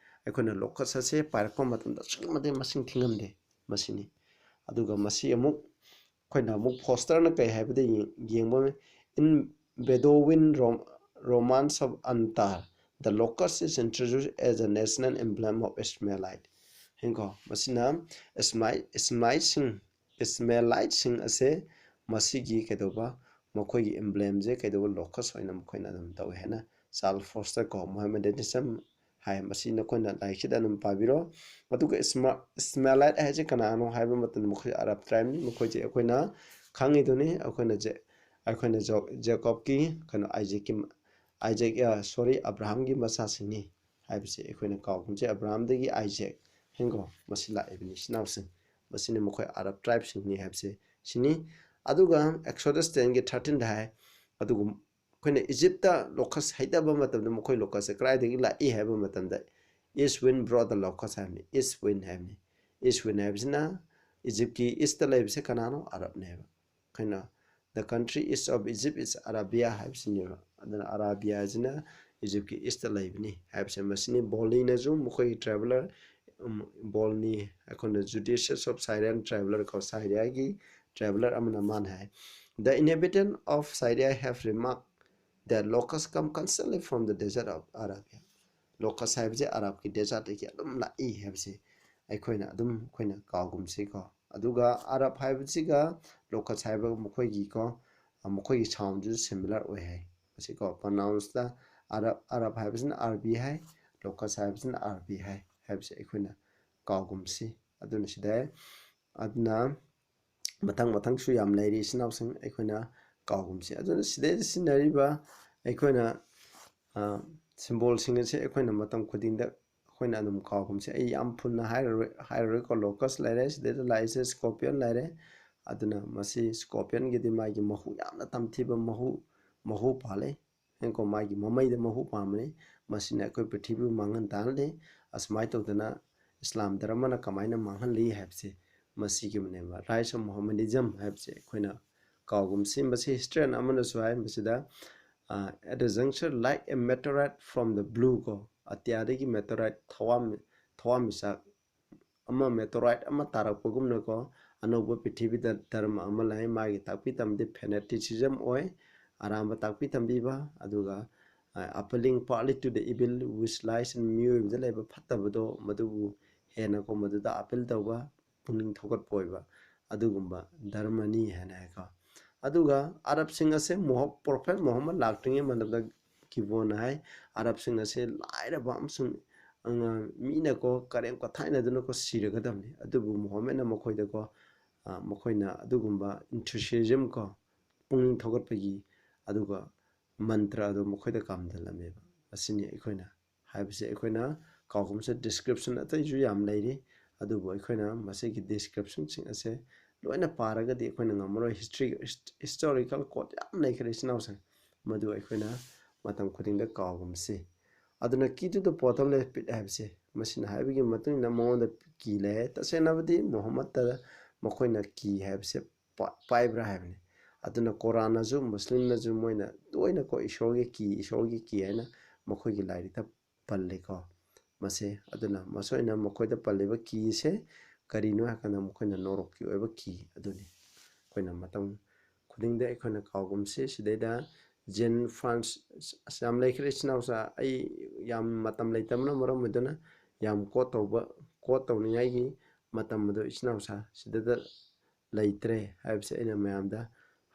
ꯑꯩꯈꯣꯏꯅ locust ꯑꯁꯦ ꯄꯥꯏꯔꯛꯄ ꯃꯇꯝꯗ ꯑꯁꯨꯛꯀꯤ ꯃꯇꯤꯛ ꯃꯁꯤꯡ ꯊꯤꯉꯝꯗꯦ ꯃꯁꯤꯅꯤ꯫ ꯑꯗꯨꯒ ꯃꯁꯤ ꯑꯃꯨꯛ ꯑꯩꯈꯣꯏꯅ ꯑꯃꯨꯛ Fosterꯅ ꯀꯩ ꯍꯥꯏꯕꯗ ꯌꯦꯡ-, ꯌꯦꯡꯕ, In Bedouin Rom-, Romance of Antar, the locust is introduced as a national emblem of Ishmaelite꯫ ꯌꯦꯡꯀꯣ, ꯃꯁꯤꯅ ꯏꯁꯃꯥꯏ-, ꯏꯁꯃꯥꯏꯠꯁꯤꯡ, ꯏꯁꯃꯦꯂꯥꯏꯠꯁꯤꯡ ꯑꯁꯦ ꯃꯁꯤꯒꯤ ꯀꯩꯗꯧꯕ, ꯃꯈꯣꯏꯒꯤ emblemꯁꯦ ꯀꯩꯗꯧꯕ, locust ꯑꯣꯏꯅ ꯃꯈꯣꯏꯅ ꯑꯗꯨꯝ ꯇꯧꯋꯦ ꯍꯥꯏꯅ Charles Foster ꯀꯣ, Mohammedanism ꯍꯥꯏ꯫ ꯃꯁꯤ ꯅꯈꯣꯏꯅ ꯂꯥꯏꯔꯤꯛꯁꯤꯗ ꯑꯗꯨꯝ ꯄꯥꯕꯤꯔꯣ꯫ ꯑꯗꯨꯒ ꯏꯁꯃꯥ-, ꯏꯁꯃꯦꯂꯥꯏꯠ ꯍꯥꯏꯁꯦ ꯀꯅꯥꯅꯣ ꯍꯥꯏꯕ ꯃꯇꯝꯗ ꯃꯈꯣꯏ ꯑꯔꯕ ꯇ꯭ꯔꯥꯏꯕꯅꯤ꯫ ꯃꯈꯣꯏꯁꯦ ꯑꯩꯈꯣꯏꯅ ꯈꯪꯉꯤꯗꯨꯅꯤ꯫ ꯑꯩꯈꯣꯏꯅ ꯖꯦ-, ꯑꯩꯈꯣꯏꯅ ꯖꯣ-, ꯖꯦꯀꯣꯕꯀꯤ, ꯀꯩꯅꯣ, ꯑꯥꯏꯖꯦꯛꯀꯤ, ꯑꯥꯏꯖꯦꯛ, ꯑ, ꯁꯣꯔꯤ, ꯑꯕ꯭ꯔꯥꯍꯥꯝꯒꯤ ꯃꯆꯥꯁꯤꯡꯅꯤ ꯍꯥꯏꯕꯁꯦ ꯑꯩꯈꯣꯏꯅ ꯀꯥꯎꯒꯨꯝꯁꯦ꯫ ꯑꯕ꯭ꯔꯥꯍꯥꯝꯗꯒꯤ ꯑꯥꯏꯖꯦꯛ, ꯍꯦꯡꯒꯣ, ꯃꯁꯤ ꯂꯥꯛꯏꯕꯅꯤ, ꯏꯆꯤꯟ ꯏꯅꯥꯎꯁꯤꯡ꯫ ꯃꯁꯤꯅꯤ ꯃꯈꯣꯏ ꯑꯔꯕ ꯇ꯭ꯔꯥꯏꯕꯁꯤꯡꯅꯤ ꯍꯥꯏꯕꯁꯦ ꯁꯤꯅꯤ꯫ ꯑꯗꯨꯒ ꯑꯦꯛꯁꯣꯗꯁ ꯇꯦꯟꯒꯤ ꯊꯥꯔꯇꯤꯟꯗ ꯍꯥꯏ, ꯑꯗꯨꯒ ꯑꯩꯈꯣꯏꯅ ꯏꯖꯤꯞꯇ ꯂꯣꯀꯁ ꯍꯩꯇꯕ ꯃꯇꯝꯗ ꯃꯈꯣꯏ ꯂꯣꯀꯁꯁꯦ ꯀꯗꯥꯏꯗꯒꯤ ꯂꯥꯛꯏ ꯍꯥꯏꯕ ꯃꯇꯝꯗ, "East wind brought the locust" ꯍꯥꯏꯕꯅꯤ, ꯏꯁ ꯋꯤꯟ ꯍꯥꯏꯕꯅꯤ꯫ ꯏꯁ ꯋꯤꯟ ꯍꯥꯏꯕꯁꯤꯅ ꯏꯖꯤꯞꯀꯤ ꯏꯁꯇ ꯂꯩꯕꯁꯦ ꯀꯅꯥꯅꯣ? ꯑꯔꯕꯅꯦꯕ꯫ ꯑꯩꯈꯣꯏꯅ, "The country east of Egypt is Arabia" ꯍꯥꯏꯕꯁꯤꯅꯦꯕ꯫ ꯑꯗꯨꯅ ꯑꯔꯥꯕꯤꯌꯥꯁꯤꯅ ꯏꯖꯤꯞꯀꯤ ꯏꯁꯇ ꯂꯩꯕꯅꯤ ꯍꯥꯏꯕꯁꯦ ꯃꯁꯤꯅꯤ꯫ ꯕꯣꯜꯅꯤꯅꯁꯨ ꯃꯈꯣꯏꯒꯤ ꯇ꯭ꯔꯦꯚꯦꯂꯔ, ꯎꯝ, ꯕꯣꯜꯅꯤ, ꯑꯩꯈꯣꯏꯅ Judaeus of Syrian traveler ꯀꯣ, ꯁꯥꯏꯔꯤꯌꯥꯒꯤ ꯇ꯭ꯔꯦꯚꯦꯂꯔ ꯑꯃꯅ ꯃꯥꯅ ꯍꯥꯏ, "The inhabitant of Syria have remarked that locusts come constantly from the desert of Arabia." Locust ꯍꯥꯏꯕꯁꯦ ꯑꯔꯕꯀꯤ ꯗꯦꯖꯥꯔꯠꯇꯒꯤ ꯑꯗꯨꯝ ꯂꯥꯛꯏ ꯍꯥꯏꯕꯁꯦ ꯑꯩꯈꯣꯏꯅ ꯑꯗꯨꯝ, ꯑꯩꯈꯣꯏꯅ ꯀꯥꯎꯒꯨꯝꯁꯤꯀꯣ꯫ ꯑꯗꯨꯒ ꯑꯔꯕ ꯍꯥꯏꯕꯁꯤꯒ ꯂꯣꯀꯁ ꯍꯥꯏꯕ ꯃꯈꯣꯏꯒꯤꯀꯣ, ꯃꯈꯣꯏꯒꯤ ꯁꯥꯎꯟꯁꯤꯁꯨ ꯁꯤꯃꯤꯂꯔ ꯑꯣꯏ ꯍꯥꯏ꯫ ꯃꯁꯤꯀꯣ, ꯄ꯭ꯔꯣꯅꯥꯎꯟꯁꯇ ꯑꯔꯕ, ꯑꯔꯕ ꯍꯥꯏꯕꯁꯤꯅ ꯑꯥꯔꯕꯤ ꯍꯥꯏ, ꯂꯣꯀꯁ ꯍꯥꯏꯕꯁꯤꯅ ꯑꯥꯔꯕꯤ ꯍꯥꯏ ꯍꯥꯏꯕꯁꯦ ꯑꯩꯈꯣꯏꯅ ꯀꯥꯎꯒꯨꯝꯁꯤ꯫ ꯑꯗꯨꯅ ꯁꯤꯗ ꯑꯗꯨꯅ ꯃꯊꯪ ꯃꯊꯪꯁꯨ ꯌꯥꯝ ꯂꯩꯔꯤ, ꯏꯆꯤꯟ ꯏꯅꯥꯎꯁꯤꯡ, ꯑꯩꯈꯣꯏꯅ ꯀꯥꯎꯒꯨꯝꯁꯤ꯫ ꯑꯗꯨꯅ ꯁꯤꯗꯩꯗ ꯁꯤꯖꯤꯟꯅꯔꯤꯕ ꯑꯩꯈꯣꯏꯅ, ꯑ, ꯁꯤꯝꯕꯣꯜꯁꯤꯡ ꯑꯁꯦ ꯑꯩꯈꯣꯏꯅ ꯃꯇꯝ ꯈꯨꯗꯤꯡꯗ ꯑꯩꯈꯣꯏꯅ ꯑꯗꯨꯝ ꯀꯥꯎꯒꯨꯝꯁꯤ꯫ ꯑꯩ ꯌꯥꯝ ꯐꯨꯟꯅ ꯍꯥꯏꯔꯔꯣꯏ, ꯍꯥꯏꯔꯔꯣꯏꯀꯣ꯫ ꯂꯣꯀꯁ ꯂꯩꯔꯦ, ꯁꯤꯗꯩꯗ ꯂꯥꯛꯏꯁꯦ ꯁ꯭ꯀꯣꯔꯄꯤꯌꯟ ꯂꯩꯔꯦ꯫ ꯑꯗꯨꯅ ꯃꯁꯤ ꯁ꯭ꯀꯣꯔꯄꯤꯌꯟꯒꯤꯗꯤ ꯃꯥꯒꯤ ꯃꯍꯨ ꯌꯥꯝꯅ ꯇꯝꯊꯤꯕ ꯃꯍꯨ, ꯃꯍꯨ ꯄꯥꯜꯂꯦ꯫ ꯀꯣ, ꯃꯥꯒꯤ ꯃꯃꯩꯗ ꯃꯍꯨ ꯄꯥꯟꯕꯅꯤ꯫ ꯃꯁꯤꯅ ꯑꯩꯈꯣꯏ ꯄ꯭ꯔꯤꯊꯤꯕꯤꯕꯨ ꯃꯥꯡꯍꯟ ꯇꯥꯍꯜꯂꯤ꯫ ꯑꯁꯨꯃꯥꯏꯅ ꯇꯧꯗꯅ ꯏꯁꯂꯥꯝ ꯙꯔꯃꯅ ꯀꯃꯥꯏꯅ ꯃꯥꯡꯍꯜꯂꯤ ꯍꯥꯏꯕꯁꯦ ꯃꯁꯤꯒꯨꯝꯕꯅꯦꯕ꯫ Rise of Mohammedanism ꯍꯥꯏꯕꯁꯦ ꯑꯩꯈꯣꯏꯅ ꯀꯥꯎꯒꯨꯝꯁꯤ꯫ ꯃꯁꯤ ꯍꯤꯁꯇ꯭ꯔꯤꯌꯟ ꯑꯃꯅꯁꯨ ꯍꯥꯏ ꯃꯁꯤꯗ, ꯑ, "At a juncture like a meteorite from the blue" ꯀꯣ, ꯑꯇꯤꯌꯥꯗꯒꯤ ꯃꯦꯇꯣꯔꯥꯏꯠ ꯊꯋꯥꯟ-, ꯊꯋꯥꯟꯃꯤꯆꯥꯛ ꯑꯃ, ꯃꯦꯇꯣꯔꯥꯏꯠ ꯑꯃ ꯇꯥꯔꯛꯄꯒꯨꯝꯅꯀꯣ, ꯑꯅꯧꯕ ꯄ꯭ꯔꯤꯊꯤꯕꯤꯗ ꯙꯔꯃ ꯑꯃ ꯂꯥꯛꯏ꯫ ꯃꯥꯒꯤ ꯇꯥꯛꯄꯤ ꯇꯝꯕꯗꯤ fanaticism ꯑꯣꯏ꯫ ꯑꯔꯥꯟꯕ ꯇꯥꯛꯄꯤ ꯇꯝꯕꯤꯕ, ꯑꯗꯨꯒ, ꯑ, appealing partly to the evil which lies in, ꯃꯤꯑꯣꯏꯕꯗ ꯂꯩꯕ ꯐꯠꯇꯕꯗꯣ ꯃꯗꯨꯕꯨ ꯍꯦꯟꯅꯀꯣ ꯃꯗꯨꯗ ꯑꯥꯄꯤꯜ ꯇꯧꯕ, ꯄꯨꯛꯅꯤꯡ ꯊꯧꯒꯠꯄ ꯑꯣꯏꯕ ꯑꯗꯨꯒꯨꯝꯕ ꯙꯔꯃꯅꯤ ꯍꯥꯏꯅ ꯍꯥꯏꯀꯣ꯫ ꯑꯗꯨꯒ ꯑꯔꯕꯁꯤꯡ ꯑꯁꯦ ꯃꯣꯍ-, ꯄ꯭ꯔꯣꯐꯦꯠ ꯃꯣꯍꯝꯃꯗ ꯂꯥꯛꯇ꯭ꯔꯤꯉꯩ ꯃꯇꯝꯗ ꯒꯤꯕꯣꯟꯅ ꯍꯥꯏ, ꯑꯔꯕꯁꯤꯡ ꯑꯁꯦ ꯂꯥꯏꯔꯕ ꯑꯃꯁꯨꯡ, ꯑ, ꯃꯤꯅꯀꯣ ꯀꯔꯦꯝ ꯀꯊꯥꯏꯅꯗꯨꯅꯀꯣ ꯁꯤꯔꯒꯗꯕꯅꯤ꯫ ꯑꯗꯨꯕꯨ ꯃꯨꯍꯝꯃꯗꯅ ꯃꯈꯣꯏꯗꯀꯣ, ꯑ, ꯃꯈꯣꯏꯅ ꯑꯗꯨꯒꯨꯝꯕ enthusiasm ꯀꯣ, ꯄꯨꯛꯅꯤꯡ ꯊꯧꯒꯠꯄꯒꯤ ꯑꯗꯨꯒ ꯃꯟꯇ꯭ꯔ ꯑꯗꯨ ꯃꯈꯣꯏꯗ ꯀꯥꯝꯊꯜꯂꯝꯃꯦꯕ꯫ ꯑꯁꯤꯅꯤ ꯑꯩꯈꯣꯏꯅ ꯍꯥꯏꯕꯁꯦ꯫ ꯑꯩꯈꯣꯏꯅ ꯀꯥꯎꯒꯨꯝꯁꯦ description ꯑꯇꯩꯁꯨ ꯌꯥꯝ ꯂꯩꯔꯤ, ꯑꯗꯨꯕꯨ ꯑꯩꯈꯣꯏꯅ ꯃꯁꯤꯒꯤ descriptionꯁꯤꯡ ꯑꯁꯦ ꯂꯣꯏꯅ ꯄꯥꯔꯒꯗꯤ ꯑꯩꯈꯣꯏꯅ ꯉꯝꯃꯔꯣꯏ꯫ History, historical quote ꯌꯥꯝ ꯂꯩꯈ꯭ꯔꯦ ꯏꯆꯤꯟ ꯏꯅꯥꯎꯁꯤꯡ, ꯃꯗꯨ ꯑꯩꯈꯣꯏꯅ ꯃꯇꯝ ꯈꯨꯗꯤꯡꯗ ꯀꯥꯎꯒꯨꯝꯁꯤ꯫ ꯑꯗꯨꯅ key to the bottomless pit ꯍꯥꯏꯕꯁꯦ ꯃꯁꯤꯅ ꯍꯥꯏꯕꯒꯤ ꯃꯇꯨꯡ ꯏꯟꯅ ꯃꯉꯣꯟꯗ ꯀꯤ ꯂꯩ꯫ ꯇꯁꯦꯡꯅꯕꯗꯤ ꯃꯨꯍꯝꯃꯗꯇ ꯃꯈꯣꯏꯅ ꯀꯤ ꯍꯥꯏꯕꯁꯦ ꯄꯥ-, ꯄꯥꯏꯕ꯭ꯔꯥ ꯍꯥꯏꯕꯅꯤ꯫ ꯑꯗꯨꯅ ꯀꯣꯔꯥꯟꯅꯁꯨ, ꯃꯨꯁꯂꯤꯝꯅꯁꯨ ꯃꯣꯏꯅ ꯇꯣꯏꯅꯀꯣ ꯏꯁꯣꯔꯒꯤ ꯀꯤ, ꯏꯁꯣꯔꯒꯤ ꯀꯤ ꯍꯥꯏꯅ ꯃꯈꯣꯏꯒꯤ ꯂꯥꯏꯔꯤꯛꯇ ꯄꯜꯂꯤꯀꯣ꯫ ꯃꯁꯦ ꯑꯗꯨꯅ ꯃꯁꯣꯏꯅ ꯃꯈꯣꯏꯗ ꯄꯜꯂꯤꯕ ꯀꯤꯁꯦ ꯀꯔꯤꯅꯣ ꯍꯥꯏꯀꯥꯟꯗ ꯃꯈꯣꯏꯅ ꯅꯣꯔꯣꯛꯀꯤ ꯑꯣꯏꯕ ꯀꯤ ꯑꯗꯨꯅꯤ꯫ ꯑꯩꯈꯣꯏꯅ ꯃꯇꯝ ꯈꯨꯗꯤꯡꯗ ꯑꯩꯈꯣꯏꯅ ꯀꯥꯎꯒꯨꯝꯁꯤ꯫ ꯁꯤꯗꯩꯗ ꯖꯦꯟ ꯐ꯭ꯔꯥꯟꯁ, ꯑꯁ, ꯌꯥꯝ ꯂꯩꯈ꯭ꯔꯦ ꯏꯆꯤꯟ ꯏꯅꯥꯎꯁꯥ꯫ ꯑꯩ ꯌꯥꯝ ꯃꯇꯝ ꯂꯩꯇꯕꯅ ꯃꯔꯝ ꯑꯣꯏꯗꯨꯅ ꯌꯥꯝ quote ꯇꯧꯕ, quote ꯇꯧꯅꯤꯡꯉꯥꯏꯒꯤ ꯃꯇꯝ ꯑꯗꯣ ꯏꯆꯤꯟ ꯏꯅꯥꯎꯁꯥ ꯁꯤꯗꯗ ꯂꯩꯇ꯭ꯔꯦ ꯍꯥꯏꯕꯁꯦ ꯑꯩꯅ ꯃꯌꯥꯝꯗ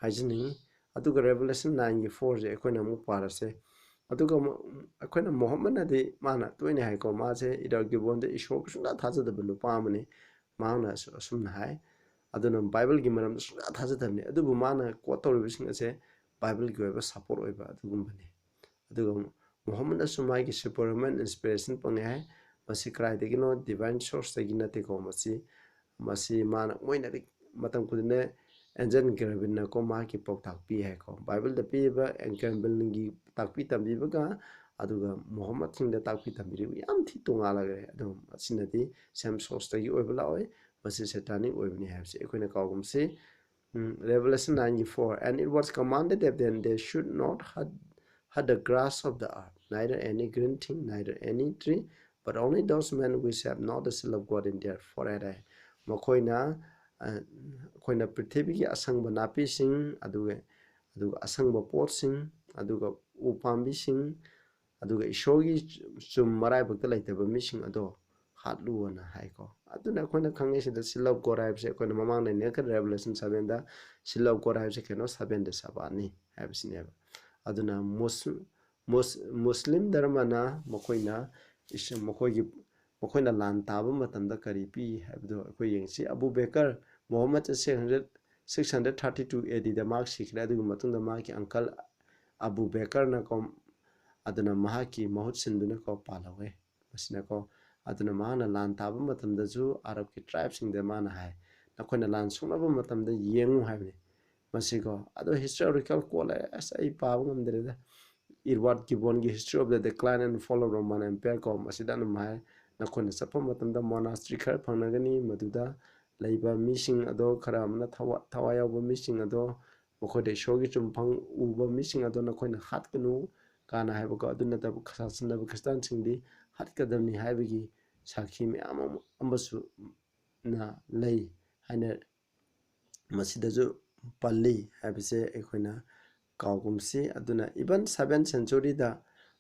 ꯍꯥꯏꯖꯅꯤꯡꯉꯤ꯫ ꯑꯗꯨꯒ Revelation nineꯒꯤ fourꯁꯦ ꯑꯩꯈꯣꯏꯅ ꯑꯃꯨꯛ ꯄꯥꯔꯁꯦ꯫ ꯑꯗꯨꯒ ꯑꯃꯨꯛ ꯑꯩꯈꯣꯏꯅ ꯃꯨꯍꯝꯃꯗꯅꯗꯤ ꯃꯥꯅ ꯇꯣꯏꯅ ꯍꯥꯏꯀꯣ, ꯃꯥꯁꯦ ꯏꯔꯥ ꯒꯤꯕꯣꯟꯗ ꯏꯁꯣꯔꯕꯨ ꯁꯨꯡꯊꯥ ꯊꯥꯖꯗꯕ ꯅꯨꯄꯥ ꯑꯃꯅꯤ꯫ ꯃꯍꯥꯛꯅ ꯑꯁꯨ-, ꯑꯁꯨꯝꯅ ꯍꯥꯏ꯫ ꯑꯗꯨꯅ ꯕꯥꯏꯕꯜꯒꯤ ꯃꯔꯝꯗ ꯁꯨꯡꯊꯥ ꯊꯥꯖꯗꯕꯅꯤ꯫ ꯑꯗꯨꯕꯨ ꯃꯥꯅ quote ꯇꯧꯔꯤꯕꯁꯤꯡ ꯑꯁꯦ ꯕꯥꯏꯕꯜꯒꯤ ꯑꯣꯏꯕ support ꯑꯣꯏꯕ ꯑꯗꯨꯒꯨꯝꯕꯅꯤ꯫ ꯑꯗꯨꯒ ꯃꯨꯍꯝꯃꯗꯅꯁꯨ ꯃꯥꯒꯤ Superman inspiration ꯐꯪꯉꯦ ꯍꯥꯏ꯫ ꯃꯁꯤ ꯀꯗꯥꯏꯗꯒꯤꯅꯣ? Divine sourceꯇꯒꯤ ꯅꯠꯇꯦꯀꯣ꯫ ꯃꯁꯤ, ꯃꯁꯤ ꯃꯥꯅ, ꯃꯣꯏꯅꯗꯤ ꯃꯇꯝ ꯈꯨꯗꯤꯡꯗ ꯑꯦꯟꯖꯦꯜ ꯒꯦꯕ꯭ꯔꯤꯌꯦꯜꯅꯀꯣ ꯃꯥꯒꯤ ꯄꯥꯎꯇꯥꯛ ꯄꯤ ꯍꯥꯏꯀꯣ꯫ ꯕꯥꯏꯕꯜꯗ ꯄꯤꯔꯤꯕ ꯒꯦꯕ꯭ꯔꯤꯌꯦꯜꯒꯤ ꯇꯥꯛꯄꯤ ꯇꯝꯕꯤꯕꯒ ꯑꯗꯨꯒ ꯃꯨꯍꯝꯃꯗꯁꯤꯡꯗ ꯇꯥꯛꯄꯤ ꯇꯝꯕꯤꯔꯤꯕ ꯌꯥꯝ ꯊꯤ ꯇꯣꯉꯥꯜꯂꯈ꯭ꯔꯦ꯫ ꯑꯗꯣ ꯃꯁꯤꯅꯗꯤ same sourceꯇꯒꯤ ꯑꯣꯏꯕ ꯂꯥꯛꯑꯣꯏ, ꯃꯁꯤ satanic ꯑꯣꯏꯕꯅꯤ ꯍꯥꯏꯕꯁꯤ ꯑꯩꯈꯣꯏꯅ ꯀꯥꯎꯒꯨꯝꯁꯤ꯫ ꯎꯝ, Revelation nineꯒꯤ four, "And it was commanded that then they should not hurt, hurt the grass of the earth, neither any green thing, neither any tree, but only those men which have not the seal of God in their forehead" ꯍꯥꯏ꯫ ꯃꯈꯣꯏꯅ, ꯑ, ꯑꯩꯈꯣꯏꯅ ꯄ꯭ꯔꯤꯊꯤꯕꯤꯒꯤ ꯑꯁꯪꯕ ꯅꯥꯄꯤꯁꯤꯡ, ꯑꯗꯨꯒ, ꯑꯗꯨꯒ ꯑꯁꯪꯕ ꯄꯣꯠꯁꯤꯡ, ꯑꯗꯨꯒ ꯎ ꯄꯥꯝꯕꯤꯁꯤꯡ, ꯑꯗꯨꯒ ꯏꯁꯣꯔꯒꯤ ꯆꯨꯝ ꯃꯔꯥꯏꯕꯛꯇ ꯂꯩꯇꯕ ꯃꯤꯁꯤꯡ ꯑꯗꯣ ꯍꯥꯠꯂꯨꯑꯅ ꯍꯥꯏꯀꯣ꯫ ꯑꯗꯨꯅ ꯑꯩꯈꯣꯏꯅ ꯈꯪꯉꯦ ꯁꯤꯗ seal of God ꯍꯥꯏꯕꯁꯦ ꯑꯩꯈꯣꯏꯅ ꯃꯃꯥꯡꯗ ꯅꯩꯅꯈ꯭ꯔꯦ Revelation sevenꯗ seal of God ꯍꯥꯏꯕꯁꯦ ꯀꯩꯅꯣ? Seven day Sabbathꯅꯤ ꯍꯥꯏꯕꯁꯤꯅꯦꯕ꯫ ꯑꯗꯨꯅ ꯃꯨꯁ-, ꯃꯨꯁꯂꯤꯝ ꯙꯔꯃꯅ ꯃꯈꯣꯏꯅ ꯃꯈꯣꯏꯒꯤ ꯃꯈꯣꯏꯅ ꯂꯥꯟ ꯇꯥꯕ ꯃꯇꯝꯗ ꯀꯔꯤ ꯄꯤ ꯍꯥꯏꯕꯗꯨ ꯑꯩꯈꯣꯏ ꯌꯦꯡꯁꯤ꯫ Abu Bakr, Mohammad six hundred six hundred thirty two A ꯗꯤꯗ ꯃꯍꯥꯛ ꯁꯤꯈ꯭ꯔꯦ꯫ ꯑꯗꯨꯒꯤ ꯃꯇꯨꯡꯗ ꯃꯍꯥꯛꯀꯤ ꯑꯪꯀꯜ ꯑꯕꯨ ꯕꯦꯀꯔꯅꯀꯣ, ꯑꯗꯨꯅ ꯃꯍꯥꯛꯀꯤ ꯃꯍꯨꯠ ꯁꯤꯟꯗꯨꯅꯀꯣ ꯄꯥꯜꯍꯧꯋꯦ꯫ ꯃꯁꯤꯅꯀꯣ, ꯑꯗꯨꯅ ꯃꯍꯥꯛꯅ ꯂꯥꯟ ꯇꯥꯕ ꯃꯇꯝꯗꯁꯨ ꯑꯔꯕꯀꯤ ꯇ꯭ꯔꯥꯏꯕꯁꯤꯡꯗ ꯃꯥꯅ ꯍꯥꯏ, "ꯅꯈꯣꯏꯅ ꯂꯥꯟ ꯁꯣꯛꯅꯕ ꯃꯇꯝꯗ ꯌꯦꯡꯉꯨ" ꯍꯥꯏꯕꯅꯤ꯫ ꯃꯁꯤꯀꯣ, ꯑꯗꯣ ꯍꯤꯁꯇꯣꯔꯤꯀꯦꯜ ꯀꯣꯠ ꯂꯩꯔꯦ, ꯑꯁ, ꯑꯩ ꯄꯥꯕ ꯉꯝꯗ꯭ꯔꯦꯗ꯫ ꯏꯗꯋꯥꯔꯗ ꯒꯤꯕꯣꯟꯒꯤ History of the Decline and Fall of Roman Empire ꯀꯣ, ꯃꯁꯤꯗ ꯑꯗꯨꯝ ꯍꯥꯏ, ꯅꯈꯣꯏꯅ ꯆꯠꯄ ꯃꯇꯝꯗ ꯃꯣꯅꯥꯁꯇ꯭ꯔꯤ ꯈꯔ ꯐꯪꯅꯒꯅꯤ, ꯃꯗꯨꯗ ꯂꯩꯕ ꯃꯤꯁꯤꯡ ꯑꯗꯣ, ꯈꯔ ꯑꯃꯅ ꯊꯋꯥ-, ꯊꯋꯥꯏ ꯌꯥꯎꯕ ꯃꯤꯁꯤꯡ ꯑꯗꯣ, ꯃꯈꯣꯏꯗ ꯏꯁꯣꯔꯒꯤ ꯆꯨꯝꯐꯝ ꯎꯕ ꯃꯤꯁꯤꯡ ꯑꯗꯣ ꯅꯈꯣꯏꯅ ꯍꯥꯠꯀꯅꯨ ꯀꯥꯏꯅ ꯍꯥꯏꯕꯀꯣ꯫ ꯑꯗꯨ ꯅꯠꯇꯕ ꯁꯥꯁꯟꯅꯕ ꯈ꯭ꯔꯤꯁꯇꯥꯟꯁꯤꯡꯗꯤ ꯍꯥꯠꯀꯗꯕꯅꯤ ꯍꯥꯏꯕꯒꯤ ꯁꯥꯈꯤ ꯃꯌꯥꯝ ꯑꯃꯁꯨ ꯅ ꯂꯩ ꯍꯥꯏꯅ ꯃꯁꯤꯗꯁꯨ ꯄꯜꯂꯤ ꯍꯥꯏꯕꯁꯦ ꯑꯩꯈꯣꯏꯅ ꯀꯥꯎꯒꯨꯝꯁꯤ꯫ ꯑꯗꯨꯅ even seventh centuryꯗ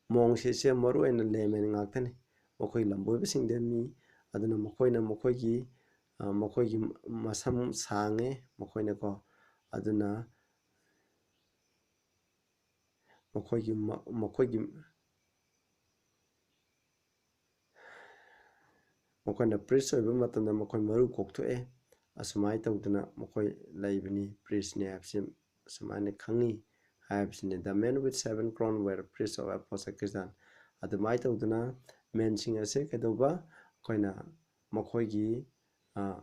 ꯃꯣꯡꯁꯤꯁꯦ ꯃꯔꯨ ꯑꯣꯏꯅ layman ꯉꯥꯛꯇꯅꯤ꯫ ꯃꯈꯣꯏ ꯂꯝꯕꯣꯏꯕꯁꯤꯡꯗꯅꯤ꯫ ꯑꯗꯨꯅ ꯃꯈꯣꯏꯅ ꯃꯈꯣꯏꯒꯤ, ꯑ, ꯃꯈꯣꯏꯒꯤ ꯃꯁꯝ ꯁꯥꯡꯉꯦ ꯃꯈꯣꯏꯅꯀꯣ꯫ ꯑꯗꯨꯅ ꯃꯈꯣꯏꯒꯤ ꯃ-, ꯃꯈꯣꯏꯒꯤ ꯃꯈꯣꯏꯅ priest ꯑꯣꯏꯕ ꯃꯇꯝꯗ ꯃꯈꯣꯏ ꯃꯔꯨ ꯀꯣꯛꯊꯣꯛꯑꯦ꯫ ꯑꯁꯨꯃꯥꯏꯅ ꯇꯧꯗꯅ ꯃꯈꯣꯏ ꯂꯩꯕꯅꯤ, priestꯅꯤ ꯍꯥꯏꯕꯁꯤ ꯑꯁꯨꯃꯥꯏꯅ ꯈꯪꯉꯤ ꯍꯥꯏꯕꯁꯤꯅꯤ꯫ The men with seven crown were priests of apostate Christian꯫ ꯑꯗꯨꯃꯥꯏꯅ ꯇꯧꯗꯅ menꯁꯤꯡ ꯑꯁꯦ ꯀꯩꯗꯧꯕ? ꯑꯩꯈꯣꯏꯅ ꯃꯈꯣꯏꯒꯤ, ꯑ,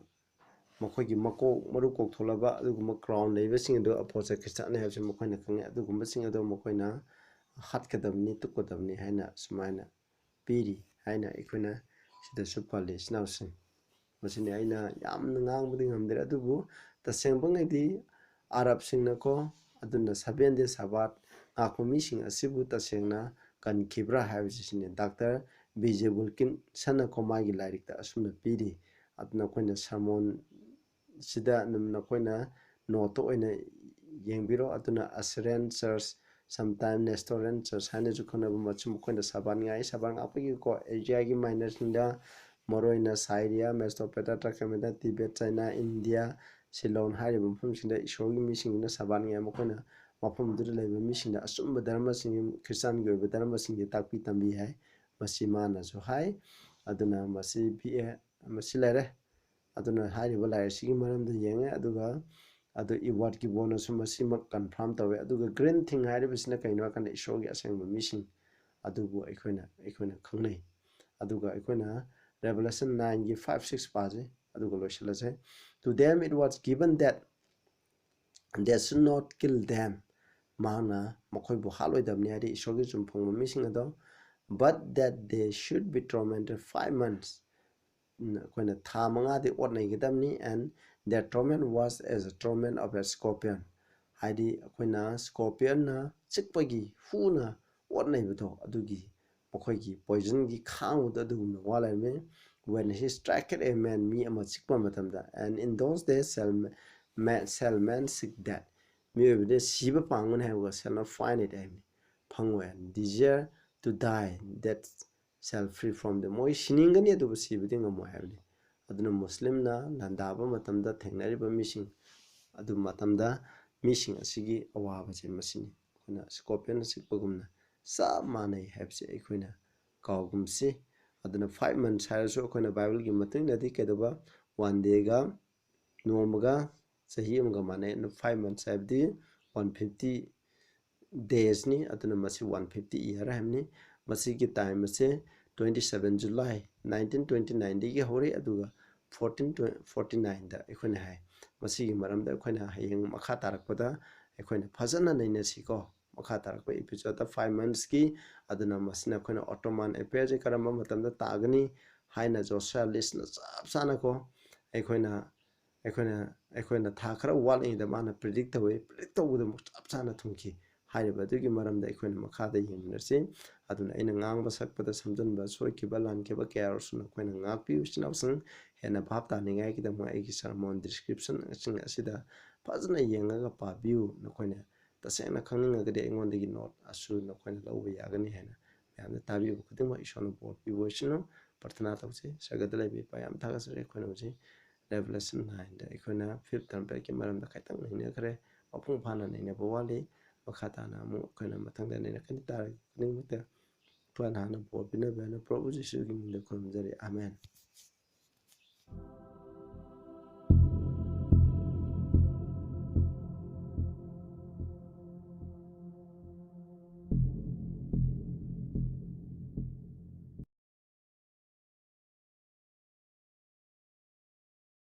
ꯃꯈꯣꯏꯒꯤ ꯃꯀꯣꯛ, ꯃꯔꯨ ꯀꯣꯛꯊꯣꯛꯂꯕ ꯑꯗꯨꯒꯨꯝꯕ crown ꯂꯩꯕꯁꯤꯡ ꯑꯗꯨ apostate Christianꯅꯤ ꯍꯥꯏꯕꯁꯤ ꯃꯈꯣꯏꯅ ꯈꯪꯉꯤ꯫ ꯑꯗꯨꯒꯨꯝꯕꯁꯤꯡ ꯑꯗꯨ ꯃꯈꯣꯏꯅ ꯍꯥꯠꯀꯗꯕꯅꯤ, ꯇꯨꯞꯀꯗꯕꯅꯤ ꯍꯥꯏꯅ ꯁꯨꯃꯥꯏꯅ ꯄꯤꯔꯤ ꯍꯥꯏꯅ ꯑꯩꯈꯣꯏꯅ ꯁꯤꯗꯁꯨ ꯄꯜꯂꯤ, ꯏꯆꯤꯟ ꯏꯅꯥꯎꯁꯤꯡ꯫ ꯃꯁꯤꯅꯤ ꯑꯩꯅ ꯌꯥꯝꯅ ꯉꯥꯡꯕꯗꯤ ꯉꯝꯗ꯭ꯔꯦ, ꯑꯗꯨꯕꯨ ꯇꯁꯦꯡꯕꯉꯩꯗꯤ ꯑꯔꯕꯁꯤꯡꯅꯀꯣ, ꯑꯗꯨꯅ seven day Sabbath ꯉꯥꯛꯄ ꯃꯤꯁꯤꯡ ꯑꯁꯤꯕꯨ ꯇꯁꯦꯡꯅ ꯀꯟꯈꯤꯕ꯭ꯔꯥ ꯍꯥꯏꯕꯁꯤ ꯁꯤꯅꯤ꯫ Doctor B J Wilkinsonꯅꯀꯣ ꯃꯥꯒꯤ ꯂꯥꯏꯔꯤꯛꯇ ꯑꯁꯨꯝꯅ ꯄꯤꯔꯤ꯫ ꯑꯗꯨꯅ ꯑꯩꯈꯣꯏꯅ sermon ꯁꯤꯗ ꯑꯗꯨꯝ ꯅꯈꯣꯏꯅ noteꯇ ꯑꯣꯏꯅ ꯌꯦꯡꯕꯤꯔꯣ꯫ ꯑꯗꯨꯅ Assyrian Church, sometime Nestorian Church ꯍꯥꯏꯅꯁꯨ ꯈꯪꯅꯕ, ꯃꯁꯤ ꯃꯈꯣꯏꯅ Sabbath ꯉꯥꯛꯏ꯫ Sabbath ꯉꯥꯛꯄꯒꯤꯀꯣ, Asiaꯒꯤ minorꯁꯤꯡꯗ, ꯃꯔꯨꯑꯣꯏꯅ Syria, Mesopotamia, Turkmenistan, Tibet, China, India, Ceylon ꯍꯥꯏꯔꯤꯕ ꯃꯐꯝꯁꯤꯡꯗ ꯏꯁꯣꯔꯒꯤ ꯃꯤꯁꯤꯡꯁꯤꯅ Sabbath ꯉꯥꯛꯏ꯫ ꯃꯈꯣꯏꯅ ꯃꯐꯝꯗꯨꯗ ꯂꯩꯕ ꯃꯤꯁꯤꯡꯗ ꯑꯆꯨꯝꯕ ꯙꯔꯃꯁꯤꯡ, ꯈ꯭ꯔꯤꯁꯇꯥꯟꯒꯤ ꯑꯣꯏꯕ ꯙꯔꯃꯁꯤꯡꯁꯦ ꯇꯥꯛꯄꯤ ꯇꯝꯕꯤ ꯍꯥꯏ꯫ ꯃꯁꯤ ꯃꯥꯅꯁꯨ ꯍꯥꯏ꯫ ꯑꯗꯨꯅ ꯃꯁꯤ ꯄꯤꯛꯑꯦ, ꯃꯁꯤ ꯂꯩꯔꯦ꯫ ꯑꯗꯨꯅ ꯍꯥꯏꯔꯤꯕ ꯂꯥꯏꯔꯤꯛꯁꯤꯒꯤ ꯃꯔꯝꯗ ꯌꯦꯡꯉꯦ꯫ ꯑꯗꯨꯒ ꯑꯗꯨ ꯏꯗꯋꯥꯔꯗ ꯒꯤꯕꯣꯅꯁꯨ ꯃꯁꯤꯃꯛ confirm ꯇꯧꯋꯦ꯫ ꯑꯗꯨꯒ green thing ꯍꯥꯏꯔꯤꯕꯁꯤꯅ ꯀꯩꯅꯣ ꯍꯥꯏꯔꯀꯥꯟꯗ ꯏꯁꯣꯔꯒꯤ ꯑꯁꯦꯡꯕ ꯃꯤꯁꯤꯡ ꯑꯗꯨꯕꯨ ꯑꯩꯈꯣꯏꯅ, ꯑꯩꯈꯣꯏꯅ ꯈꯪꯅꯩ꯫ ꯑꯗꯨꯒ ꯑꯩꯈꯣꯏꯅ Revelation nineꯒꯤ five, six ꯄꯥꯁꯦ, ꯑꯗꯨꯒ ꯂꯣꯏꯁꯤꯜꯂꯁꯦ꯫ To them it was given that they should not kill them꯫ ꯃꯍꯥꯛꯅ ꯃꯈꯣꯏꯕꯨ ꯍꯥꯠꯂꯣꯏꯗꯕꯅꯤ ꯍꯥꯏꯗꯤ ꯏꯁꯣꯔꯒꯤ ꯆꯨꯝꯐꯝ ꯃꯤꯁꯤꯡ ꯑꯗꯣ, but that they should be tormented five months꯫ ꯎꯝ, ꯑꯩꯈꯣꯏꯅ ꯊꯥ ꯃꯉꯥꯗꯤ ꯑꯣꯠꯅꯩꯒꯗꯕꯅꯤ, and their torment was as a torment of a scorpion꯫ ꯍꯥꯏꯗꯤ ꯑꯩꯈꯣꯏꯅ scorpionꯅ ꯆꯤꯛꯄꯒꯤ, ꯍꯨꯅ ꯑꯣꯠꯅꯩꯕꯗꯣ, ꯑꯗꯨꯒꯤ ꯃꯈꯣꯏꯒꯤ poisonꯒꯤ ꯈꯥꯡꯕꯗꯣ ꯑꯗꯨꯒꯨꯝꯅ ꯋꯥ ꯂꯩꯔꯝꯃꯤ꯫ When he striketh a man, ꯃꯤ ꯑꯃ ꯆꯤꯛꯄ ꯃꯇꯝꯗ, and in those days shall ma-, ma-, shall man seek death꯫ ꯃꯤꯑꯣꯏꯕꯗꯤ ꯁꯤꯕ ꯄꯥꯝꯒꯅꯤ ꯍꯥꯏꯕꯒ shall not find it ꯍꯥꯏꯕꯅꯤ꯫ ꯐꯪꯉꯣꯏ꯫ Desire to die, that shall flee from them꯫ ꯃꯣꯏ ꯁꯤꯅꯤꯡꯒꯅꯤ ꯑꯗꯨꯕꯨ ꯁꯤꯕꯗꯤ ꯉꯝꯃꯣꯏ ꯍꯥꯏꯕꯅꯤ꯫ ꯑꯗꯨꯅ ꯃꯨꯁꯂꯤꯝꯅ ꯂꯥꯟꯗꯥꯕ ꯃꯇꯝꯗ ꯊꯦꯡꯅꯔꯤꯕ ꯃꯤꯁꯤꯡ ꯑꯗꯨ ꯃꯇꯝꯗ ꯃꯤꯁꯤꯡ ꯑꯁꯤꯒꯤ ꯑꯋꯥꯕꯁꯦ ꯃꯁꯤꯅꯤ꯫ ꯑꯩꯈꯣꯏꯅ scorpionꯅ ꯆꯤꯛꯄꯒꯨꯝꯅ ꯆꯞ ꯃꯥꯟꯅꯩ ꯍꯥꯏꯕꯁꯦ ꯑꯩꯈꯣꯏꯅ ꯀꯥꯎꯒꯨꯝꯁꯤ꯫ ꯑꯗꯨꯅ five months ꯍꯥꯏꯔꯁꯨ ꯑꯩꯈꯣꯏꯅ Bibleꯒꯤ ꯃꯇꯨꯡ ꯏꯟꯅꯗꯤ ꯀꯩꯗꯧꯕ, one dayꯒ, ꯅꯣꯡꯃꯒ ꯆꯍꯤ ꯑꯃꯒ ꯃꯥꯟꯅꯩ꯫ ꯑꯗꯨꯅ five months ꯍꯥꯏꯕꯗꯤ one fifty daysꯅꯤ꯫ ꯑꯗꯨꯅ ꯃꯁꯤ one fifty year ꯍꯥꯏꯕꯅꯤ꯫ ꯃꯁꯤꯒꯤ time ꯑꯁꯦ twenty seven July nineteen twenty nineꯗꯒꯤ ꯍꯧꯔꯛꯏ, ꯑꯗꯨꯒ fourteen forty nineꯗ ꯑꯩꯈꯣꯏꯅ ꯍꯥꯏ꯫ ꯃꯁꯤꯒꯤ ꯃꯔꯝꯗ ꯑꯩꯈꯣꯏꯅ ꯍꯌꯦꯡ ꯃꯈꯥ ꯇꯥꯔꯛꯄꯗ ꯑꯩꯈꯣꯏꯅ ꯐꯖꯅ ꯅꯩꯅꯁꯤꯀꯣ꯫ ꯃꯈꯥ ꯇꯥꯔꯛꯄ episodeꯇ five monthsꯀꯤ, ꯑꯗꯨꯅ ꯃꯁꯤꯅ ꯑꯩꯈꯣꯏꯅ Ottoman Empireꯁꯦ ꯀꯔꯝꯕ ꯃꯇꯝꯗ ꯇꯥꯒꯅꯤ ꯍꯥꯏꯅ Joshua Listꯅ ꯆꯞ ꯆꯥꯅꯀꯣ ꯑꯩꯈꯣꯏꯅ, ꯑꯩꯈꯣꯏꯅ, ꯑꯩꯈꯣꯏꯅ ꯊꯥ ꯈꯔ ꯋꯥꯠꯂꯤꯉꯩꯗ ꯃꯥꯅ predict ꯇꯧꯋꯤ꯫ Predict ꯇꯧꯕꯗꯨꯃꯛ ꯆꯞ ꯆꯥꯅ ꯊꯨꯡꯈꯤ꯫ ꯍꯥꯏꯔꯤꯕ ꯑꯗꯨꯒꯤ ꯃꯔꯝꯗ ꯑꯩꯈꯣꯏꯅ ꯃꯈꯥꯗ ꯌꯦꯡꯃꯤꯟꯅꯁꯤ꯫ ꯑꯗꯨꯅ ꯑꯩꯅ ꯉꯥꯡꯕ ꯁꯛꯄꯗ ꯁꯝꯖꯟꯕ, ꯁꯣꯏꯈꯤꯕ, ꯂꯥꯟꯈꯤꯕ ꯀꯌꯥ ꯑꯣꯏꯔꯁꯨ ꯅꯈꯣꯏꯅ ꯉꯥꯛꯄꯤꯌꯨ꯫ ꯏꯆꯤꯟ ꯏꯅꯥꯎꯁꯤꯡ, ꯍꯦꯟꯅ ꯚꯥꯞ ꯇꯥꯅꯤꯡꯉꯥꯏꯒꯤꯗꯃꯛ ꯑꯩꯒꯤ sermon descriptionꯁꯤꯡ ꯑꯁꯤꯗ ꯐꯖꯅ ꯌꯦꯡꯉꯒ ꯄꯥꯕꯤꯌꯨ꯫ ꯅꯈꯣꯏꯅ ꯇꯁꯦꯡꯅ ꯈꯪꯅꯤꯡꯉꯒꯗꯤ ꯑꯩꯉꯣꯟꯗꯒꯤ note ꯑꯁꯨ ꯅꯈꯣꯏꯅ ꯂꯧꯕ ꯌꯥꯒꯅꯤ ꯍꯥꯏꯅ ꯃꯌꯥꯝꯅ ꯇꯥꯕꯤꯕ ꯈꯨꯗꯤꯡꯃꯛ ꯏꯁꯣꯔꯅ ꯕꯣꯔ ꯄꯤꯕ ꯑꯣꯏꯁꯅꯨ꯫ ꯄ꯭ꯔꯊꯅꯥ ꯇꯧꯁꯤ꯫ ꯁꯔꯒꯗ ꯂꯩꯕ ꯏꯄꯥ, ꯌꯥꯝ ꯊꯥꯒꯠꯆꯔꯤ꯫ ꯑꯩꯈꯣꯏꯅ ꯍꯧꯖꯤꯛ Revelation nineꯗ ꯑꯩꯈꯣꯏꯅ fifth trumpetꯀꯤ ꯃꯔꯝꯗ ꯈꯤꯇꯪ ꯅꯩꯅꯈ꯭ꯔꯦ꯫ ꯃꯄꯨꯡ ꯐꯥꯅ ꯅꯩꯅꯕ ꯋꯥꯠꯂꯤ꯫ ꯃꯈꯥ ꯇꯥꯅ ꯑꯃꯨꯛ ꯑꯩꯈꯣꯏꯅ ꯃꯊꯪꯗ ꯅꯩꯅꯔꯛꯀꯅꯤ꯫ ꯇꯥꯔꯒ ꯈꯨꯗꯤꯡꯃꯛꯇ ꯏꯄꯥꯅ ꯍꯥꯟꯅ ꯕꯣꯔ ꯄꯤꯅꯕ ꯍꯥꯏꯅ ꯄ꯭ꯔꯚꯨ ꯖꯤꯁꯨꯒꯤ ꯃꯤꯡꯗ ꯈꯨꯔꯨꯝꯖꯔꯤ꯫ ꯑꯥꯃꯦꯟ꯫